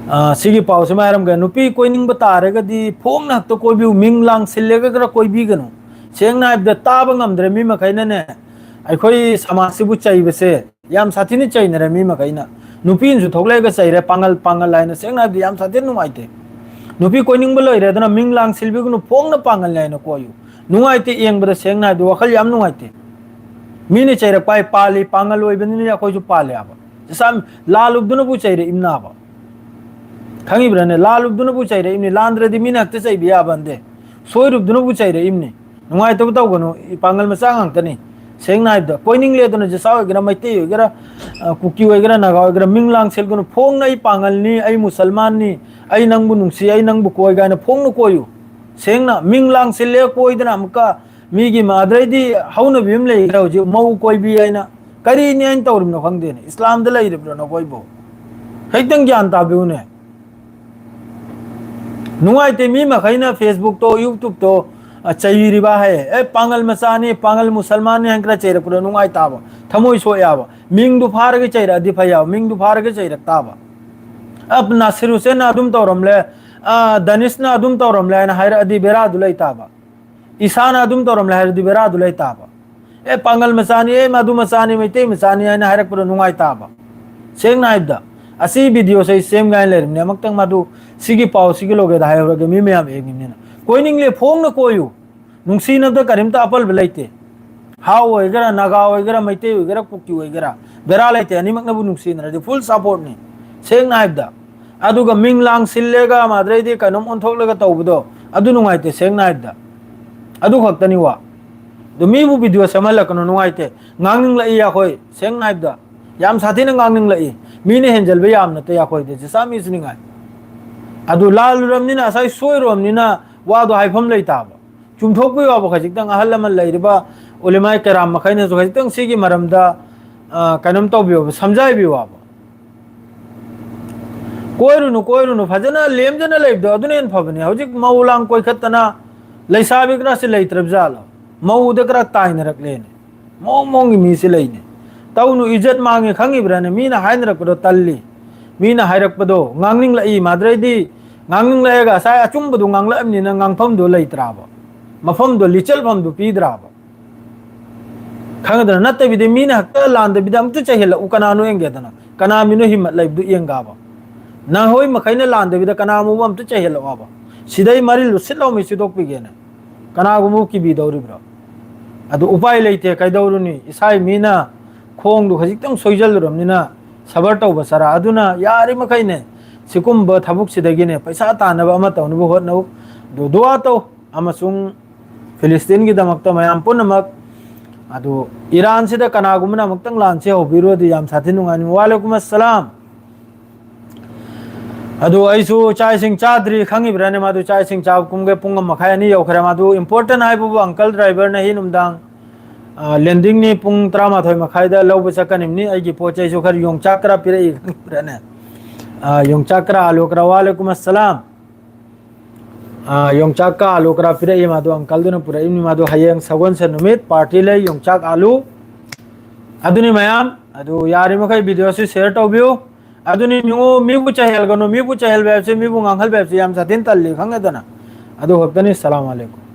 ꯑ, ꯁꯤꯒꯤ ꯄꯥꯎꯁꯤꯃ ꯍꯥꯏꯔꯝꯒꯦ꯫ ꯅꯨꯄꯤ ꯀꯣꯏꯅꯤꯡꯕ ꯇꯥꯔꯒꯗꯤ ꯐꯣꯡꯅ ꯍꯦꯛꯇ ꯀꯣꯏꯕꯤꯌꯨ, ꯃꯤꯡ ꯂꯥꯡ ꯁꯤꯜꯂꯒ ꯈꯔ ꯀꯣꯏꯕꯤꯒꯅꯨ꯫ ꯁꯦꯡꯅ ꯍꯥꯏꯕꯗ, ꯇꯥꯕ ꯉꯝꯗ꯭ꯔꯦ ꯃꯤ ꯃꯈꯩꯅꯅꯦ꯫ ꯑꯩꯈꯣꯏ ꯁꯃꯥꯖꯁꯤꯕꯨ ꯆꯩꯕꯁꯦ ꯌꯥꯝ ꯁꯥꯊꯤꯅ ꯆꯩꯅꯔꯦ ꯃꯤ ꯃꯈꯩꯅ꯫ ꯅꯨꯄꯤꯅꯁꯨ ꯊꯣꯛꯂꯛꯑꯒ ꯆꯩꯔꯦ, "ꯄꯥꯡꯒꯜ, ꯄꯥꯡꯒꯜ" ꯍꯥꯏꯅ꯫ ꯁꯦꯡꯅ ꯍꯥꯏꯕꯗ, ꯌꯥꯝ ꯁꯥꯊꯤꯅ ꯅꯨꯡꯉꯥꯏꯇꯦ꯫ ꯅꯨꯄꯤ ꯀꯣꯏꯅꯤꯡꯕ ꯂꯩꯔꯦꯗꯅ, ꯃꯤꯡ ꯂꯥꯡ ꯁꯤꯜꯕꯤꯒꯅꯨ, ꯐꯣꯡꯅ ꯄꯥꯡꯒꯜꯅꯤ ꯍꯥꯏꯅ ꯀꯣꯏꯌꯨ꯫ ꯅꯨꯡꯉꯥꯏꯇꯦ ꯌꯦꯡꯕꯗ, ꯁꯦꯡꯅ ꯍꯥꯏꯕꯗ, ꯋꯥꯈꯜ ꯌꯥꯝ ꯅꯨꯡꯉꯥꯏꯇꯦ꯫ ꯃꯤꯅ ꯆꯩꯔꯛꯄ ꯍꯥꯏ ꯄꯥꯜꯂꯤ, ꯄꯥꯡꯒꯜ ꯑꯣꯏꯕꯅꯤꯅ ꯑꯩꯈꯣꯏꯁꯨ ꯄꯥꯜꯂꯦ ꯍꯥꯏꯕ꯫ ꯆꯁꯥꯝ-, ꯂꯥꯜꯂꯨꯕꯗꯨꯅꯕꯨ ꯆꯩꯔꯛꯏꯝꯅꯥꯕ꯫ ꯈꯪꯉꯤꯕ꯭ꯔꯥꯅꯦ? ꯂꯥꯜꯂꯨꯕꯗꯨꯅꯕꯨ ꯆꯩꯔꯛꯏꯝꯅꯤ꯫ ꯂꯥꯟꯗ꯭ꯔꯗꯤ ꯃꯤꯅ ꯍꯦꯛꯇ ꯆꯩꯕ ꯌꯥꯕ ꯅꯠꯇꯦ꯫ ꯁꯣꯏꯔꯨꯕꯗꯨꯅꯕꯨ ꯆꯩꯔꯛꯏꯝꯅꯤ꯫ ꯅꯨꯡꯉꯥꯏꯇꯕ ꯇꯧꯒꯅꯨ꯫ ꯄꯥꯡꯒꯜ ꯃꯆꯥ ꯉꯥꯛꯇꯅꯤ꯫ ꯁꯦꯡꯅ ꯍꯥꯏꯕꯗ, ꯀꯣꯏꯅꯤꯡꯂꯦ ꯑꯗꯨꯅ ꯖꯁꯥ ꯑꯣꯏꯒꯦꯔꯥ, ꯃꯩꯇꯩ ꯑꯣꯏꯒꯦꯔꯥ, ꯑ, ꯀꯨꯀꯤ ꯑꯣꯏꯒꯦꯔꯥ, ꯅꯥꯒꯥ ꯑꯣꯏꯒꯦꯔꯥ, ꯃꯤꯡ ꯂꯥꯡ ꯁꯤꯜꯒꯅꯨ꯫ ꯐꯣꯡꯅ "ꯑꯩ ꯄꯥꯡꯒꯜꯅꯤ, ꯑꯩ ꯃꯨꯁꯜꯃꯥꯟꯅꯤ, ꯑꯩ ꯅꯪꯕꯨ ꯅꯨꯡꯁꯤ, ꯑꯩ ꯅꯪꯕꯨ ꯀꯣꯏ" ꯀꯥꯏꯅ ꯐꯣꯡꯅ ꯀꯣꯏꯌꯨ꯫ ꯁꯦꯡꯅ ꯃꯤꯡ ꯂꯥꯡ ꯁꯤꯜꯂꯦ ꯀꯣꯏꯗꯅ ꯑꯃꯨꯛꯀ ꯃꯤꯒꯤ ꯃꯥꯗ꯭ꯔꯩꯗꯤ ꯍꯧꯅꯕꯤ ꯑꯃ ꯂꯩꯈ꯭ꯔꯦ ꯍꯧꯖꯤꯛ, ꯃꯧ ꯀꯣꯏꯕꯤ ꯍꯥꯏꯅ꯫ ꯀꯔꯤꯅꯤ ꯍꯥꯏꯅ ꯇꯧꯔꯤꯕꯅꯣ ꯈꯪꯗꯦꯅꯦ꯫ ꯏꯁꯂꯥꯝꯗ ꯂꯩꯔꯤꯕ꯭ꯔꯣ ꯅꯈꯣꯏꯕꯨ? ꯈꯤꯇꯪ ꯒ꯭ꯌꯥꯟ ꯇꯥꯕꯤꯌꯨꯅꯦ꯫ ꯅꯨꯡꯉꯥꯏꯇꯦ, ꯃꯤ ꯃꯈꯩꯅ Facebook-ꯇꯣ, YouTube-ꯇꯣ, ꯑ, ꯆꯩꯔꯤꯕ ꯍꯥꯏ, "ꯑꯦ, ꯄꯥꯡꯒꯜ ꯃꯆꯥꯅꯤ, ꯄꯥꯡꯒꯜ ꯃꯨꯁꯜꯃꯥꯟꯅꯤ" ꯍꯥꯏꯅ ꯈꯔ ꯆꯩꯔꯛꯄꯗꯣ ꯅꯨꯡꯉꯥꯏꯇꯥꯕ, ꯊꯃꯣꯏ ꯁꯣꯛꯑꯦꯕ꯫ ꯃꯤꯡꯗꯨ ꯐꯥꯔꯒ ꯆꯩꯔꯛꯑꯗꯤ ꯐꯩ ꯍꯥꯏꯕ, ꯃꯤꯡꯗꯨ ꯐꯥꯔꯒ ꯆꯩꯔꯛ ꯇꯥꯕ꯫ ꯑ, ꯅꯥꯁꯤꯔ ꯍꯨꯁꯦꯟꯅ ꯑꯗꯨꯝ ꯇꯧꯔꯝꯂꯦ, ꯑ, ꯗꯅꯤꯁꯅ ꯑꯗꯨꯝ ꯇꯧꯔꯝꯂꯦ ꯍꯥꯏꯅ ꯍꯥꯏꯔꯛꯑꯗꯤ ꯕꯦꯔꯥꯗꯨ ꯂꯩ ꯇꯥꯕ꯫ ꯏꯁꯥꯅ ꯑꯗꯨꯝ ꯇꯧꯔꯝꯂꯦ ꯍꯥꯏꯔꯗꯤ ꯕꯦꯔꯥꯗꯨ ꯂꯩ ꯇꯥꯕ꯫ "ꯑꯦ, ꯄꯥꯡꯒꯜ ꯃꯆꯥꯅꯤ, ꯑꯦ, ꯃꯗꯨ ꯃꯆꯥꯅꯤ, ꯃꯩꯇꯩ ꯃꯆꯥꯅꯤ" ꯍꯥꯏꯅ ꯍꯥꯏꯔꯛꯄꯗꯣ ꯅꯨꯡꯉꯥꯏ ꯇꯥꯕ꯫ ꯁꯦꯡꯅ ꯍꯥꯏꯕꯗ, ꯑꯁꯤ videoꯁꯦ ꯑꯩ ꯁꯦꯝꯒꯦ ꯍꯥꯏꯅ ꯂꯩꯔꯤꯕꯅꯦ꯫ ꯑꯃꯨꯛꯇꯪ ꯃꯗꯨ ꯁꯤꯒꯤ ꯄꯥꯎ ꯁꯤꯒꯤ ꯂꯣꯒꯦꯗ ꯍꯥꯏꯍꯧꯔꯒꯦ, ꯃꯤ ꯃꯌꯥꯝ ꯌꯦꯡꯉꯤꯕꯅꯤꯅ꯫ ꯀꯣꯏꯅꯤꯡꯂꯦ, ꯐꯣꯡꯅ ꯀꯣꯏꯌꯨ꯫ ꯅꯨꯡꯁꯤꯅꯕꯗ ꯀꯔꯤꯝꯇ ꯑꯄꯜꯕ ꯂꯩꯇꯦ꯫ ꯍꯥꯎ ꯑꯣꯏꯒꯦꯔꯥ, ꯅꯥꯒꯥ ꯑꯣꯏꯒꯦꯔꯥ, ꯃꯩꯇꯩ ꯑꯣꯏꯒꯦꯔꯥ, ꯀꯨꯀꯤ ꯑꯣꯏꯒꯦꯔꯥ, ꯕꯦꯔꯥ ꯂꯩꯇꯦ꯫ ꯑꯅꯤꯃꯛꯅꯕꯨ ꯅꯨꯡꯁꯤꯅꯔꯗꯤ full supportꯅꯤ, ꯁꯦꯡꯅ ꯍꯥꯏꯕꯗ꯫ ꯑꯗꯨꯒ ꯃꯤꯡ ꯂꯥꯡ ꯁꯤꯜꯂꯦꯒ ꯃꯥꯗ꯭ꯔꯩꯗꯤ ꯀꯩꯅꯣꯝ ꯑꯣꯟꯊꯣꯛꯂꯒ ꯇꯧꯕꯗꯣ, ꯑꯗꯨ ꯅꯨꯡꯉꯥꯏꯇꯦ, ꯁꯦꯡꯅ ꯍꯥꯏꯕꯗ꯫ ꯑꯗꯨ ꯈꯛꯇꯅꯤ ꯋꯥ꯫ ꯑꯗꯨ ꯃꯤꯕꯨ video ꯁꯦꯝꯍꯜꯂꯛꯀꯅꯨ, ꯅꯨꯡꯉꯥꯏꯇꯦ꯫ ꯉꯥꯡꯅꯤꯡꯂꯛꯏ ꯑꯩꯈꯣꯏ, ꯁꯦꯡꯅ ꯍꯥꯏꯕꯗ꯫ ꯌꯥꯝ ꯁꯥꯊꯤꯅ ꯉꯥꯡꯅꯤꯡꯂꯛꯏ꯫ ꯃꯤꯅ ꯍꯦꯟꯖꯜꯕ ꯌꯥꯝ ꯅꯠꯇꯦ ꯑꯩꯈꯣꯏꯗꯤ, ꯆꯤꯆꯥ ꯃꯤꯁꯨ ꯅꯤꯡꯉꯥꯏ꯫ ꯑꯗꯨ ꯂꯥꯜꯂꯨꯔꯕꯅꯤꯅ, ꯉꯁꯥꯏ ꯁꯣꯏꯔꯨꯔꯕꯅꯤꯅ ꯋꯥꯗꯣ ꯍꯥꯏꯐꯝ ꯂꯩꯇꯥꯕ꯫ ꯆꯨꯝꯊꯣꯛꯄꯒꯤ ꯋꯥꯕꯨ ꯈꯖꯤꯛꯇꯪ ꯑꯍꯜ ꯂꯃꯟ ꯂꯩꯔꯤꯕ ꯎꯂꯦꯃꯥꯏ ꯀꯔꯥꯝ ꯃꯈꯩꯅꯁꯨ ꯈꯖꯤꯛꯇꯪ ꯁꯤꯒꯤ ꯃꯔꯝꯗ, ꯑ, ꯀꯩꯅꯣꯝ ꯇꯧꯕꯤꯌꯣꯕ, ꯁꯝꯖꯥꯏꯕꯤꯌꯣꯕ꯫ ꯀꯣꯏꯔꯨꯅꯨ, ꯀꯣꯏꯔꯨꯅꯨ, ꯐꯖꯅ ꯂꯦꯝꯖꯅ ꯂꯩꯕꯗꯣ ꯑꯗꯨꯅ ꯍꯦꯟꯅ ꯐꯕꯅꯦ꯫ ꯍꯧꯖꯤꯛ ꯃꯧ ꯂꯥꯡ ꯀꯣꯏꯈꯠꯇꯅ ꯂꯩꯁꯥꯕꯤ ꯈꯔꯁꯤ ꯂꯩꯇ꯭ꯔꯕ ꯖꯥꯠꯂꯣ? ꯃꯧꯗ ꯈꯔ ꯇꯥꯏꯅꯔꯛꯂꯦꯅꯦ꯫ ꯃꯑꯣꯡ ꯃꯑꯣꯡꯒꯤ ꯃꯤꯁꯤ ꯂꯩꯅꯦ꯫ ꯇꯧꯅꯨ, ꯏꯖꯠ ꯃꯥꯡꯉꯦ ꯈꯪꯉꯤꯕ꯭ꯔꯥꯅꯦ? ꯃꯤꯅ ꯍꯥꯏꯅꯔꯛꯄꯗꯣ ꯇꯜꯂꯤ꯫ ꯃꯤꯅ ꯍꯥꯏꯔꯛꯄꯗꯣ ꯉꯥꯡꯅꯤꯡꯂꯛꯏ, ꯃꯥꯗ꯭ꯔꯩꯗꯤ ꯉꯥꯡꯅꯤꯡꯂꯛꯑꯒ ꯉꯁꯥꯏ ꯑꯆꯨꯝꯕꯗꯣ ꯉꯥꯡꯂꯛꯑꯕꯅꯤꯅ ꯉꯥꯡꯐꯝꯗꯣ ꯂꯩꯇ꯭ꯔꯥꯕ? ꯃꯐꯝꯗꯣ, ꯂꯤꯆꯠꯐꯝꯗꯣ ꯄꯤꯗ꯭ꯔꯥꯕ? ꯈꯪꯉꯗꯅ? ꯅꯠꯇꯕꯤꯗ ꯃꯤꯅ ꯍꯦꯛꯇ ꯂꯥꯟꯗꯕꯤꯗ ꯑꯝꯇ ꯆꯩꯍꯜꯂꯛꯎ, ꯀꯅꯥꯅꯣ ꯌꯦꯡꯒꯦꯗꯅ? ꯀꯅꯥ ꯃꯤꯅꯣ ꯍꯤꯝꯃꯠ ꯂꯩꯕꯗꯨ ꯌꯦꯡꯒꯥꯕ? ꯅꯈꯣꯏ ꯃꯈꯩꯅ ꯂꯥꯟꯗꯕꯤꯗ ꯀꯅꯥ ꯑꯃꯨꯛ ꯑꯝꯇ ꯆꯩꯍꯜꯂꯛꯑꯣꯕ? ꯁꯤꯗꯩ ꯃꯔꯤꯜꯗꯨ ꯁꯤꯠ ꯂꯥꯎꯃꯩ ꯁꯤꯗꯣꯛꯄꯤꯒꯦꯅ ꯀꯅꯥꯒꯨꯝꯕ ꯀꯤꯕꯤꯗꯧꯔꯤꯕ꯭ꯔꯣ? ꯑꯗꯨ ꯎꯄꯥꯏ ꯂꯩꯇꯦ, ꯀꯩꯗꯧꯔꯨꯅꯤ? ꯏꯁꯥꯒꯤ ꯃꯤꯅ ꯈꯣꯡꯗꯨ ꯈꯖꯤꯛꯇꯪ ꯁꯣꯏꯖꯜꯂꯨꯔꯕꯅꯤꯅ ꯁꯕꯔ ꯇꯧꯕ ꯆꯔꯥ꯫ ꯑꯗꯨꯅ ꯌꯥꯔꯤꯃꯈꯩꯅꯦ, ꯁꯤꯒꯨꯝꯕ ꯊꯕꯛꯁꯤꯗꯒꯤꯅꯦ ꯄꯩꯁꯥ ꯇꯥꯟꯅꯕ ꯑꯃ ꯇꯧꯅꯕ ꯍꯣꯠꯅꯧ꯫ ꯑꯗꯨ ꯗꯨꯋꯥ ꯇꯧ, ꯑꯃꯁꯨꯡ ꯐꯤꯂꯤꯁꯇꯤꯟꯒꯤꯗꯃꯛꯇ ꯃꯌꯥꯝ ꯄꯨꯝꯅꯃꯛ꯫ ꯑꯗꯨ ꯏꯔꯥꯟꯁꯤꯗ ꯀꯅꯥꯒꯨꯝꯕꯅ ꯑꯃꯨꯛꯇꯪ ꯂꯥꯟꯁꯦ ꯍꯧꯕꯤꯔꯨꯔꯗꯤ ꯌꯥꯝ ꯁꯥꯊꯤ ꯅꯨꯡꯉꯥꯏꯅꯤ꯫ ꯋꯥꯂꯦꯀꯨꯝ ꯑꯁꯂꯥꯝ꯫ ꯑꯗꯨ ꯑꯩꯁꯨ ꯆꯥꯛ ꯏꯁꯤꯡ ꯆꯥꯗ꯭ꯔꯤ, ꯈꯪꯉꯤꯕ꯭ꯔꯥꯅꯦ? ꯃꯥꯗꯨ ꯆꯥꯛ ꯏꯁꯤꯡ ꯆꯥꯕ ꯀꯨꯝꯒꯦ ꯄꯨꯡ ꯑꯃ ꯃꯈꯥꯏ ꯑꯅꯤ ꯌꯧꯈ꯭ꯔꯦ꯫ ꯃꯥꯗꯨ important ꯍꯥꯏꯕꯕꯨ uncle driverꯅ ꯍꯤ ꯅꯨꯡꯗꯥꯡ, ꯑ, landingꯅꯤ, ꯄꯨꯡ ꯇꯔꯥꯃꯥꯊꯣꯏ ꯃꯈꯥꯏꯗ ꯂꯧꯕ ꯆꯠꯀꯅꯤꯕꯅꯤ꯫ ꯑꯩꯒꯤ ꯄꯣꯠ ꯆꯩꯁꯨ ꯈꯔ, ꯌꯣꯡꯆꯥꯛ ꯈꯔ ꯄꯤꯔꯛꯏ, ꯈꯪꯉꯤꯕ꯭ꯔꯥꯅꯦ? ꯑ, ꯌꯣꯡꯆꯥꯛ ꯈꯔ, ꯑꯂꯨ ꯈꯔ꯫ ꯋꯥꯂꯦꯀꯨꯝ ꯑꯁꯂꯥꯝ꯫ ꯑ, ꯌꯣꯡꯆꯥꯛꯀ ꯑꯂꯨ ꯈꯔ ꯄꯤꯔꯛꯏ꯫ ꯃꯥꯗꯨ uncleꯗꯨꯅ ꯄꯨꯔꯛꯏꯕꯅꯤ꯫ ꯃꯥꯗꯨ ꯍꯌꯦꯡ ꯁꯒꯣꯜꯁꯦꯟ ꯅꯨꯃꯤꯠ party ꯂꯩ, ꯌꯣꯡꯆꯥꯛ ꯑꯂꯨ꯫ ꯑꯗꯨꯅꯤ ꯃꯌꯥꯝ, ꯑꯗꯨ ꯌꯥꯔꯤꯃꯈꯩ videoꯁꯤ share ꯇꯧꯕꯤꯌꯨ꯫ ꯑꯗꯨꯅꯤ, ꯃꯤꯉꯣ-, ꯃꯤꯕꯨ ꯆꯩꯍꯜꯒꯅꯨ, ꯃꯤꯕꯨ ꯆꯩꯍꯜꯕ ꯍꯥꯏꯕꯁꯤ, ꯃꯤꯕꯨ ꯉꯥꯡꯍꯜꯕ ꯍꯥꯏꯕꯁꯤ ꯌꯥꯝ ꯁꯥꯊꯤꯅ ꯇꯜꯂꯤ, ꯈꯪꯉꯦꯗꯅ? ꯑꯗꯨ ꯈꯛꯇꯅꯤ꯫ ꯁꯂꯥꯝ ꯑꯂꯩꯀꯨꯝ꯫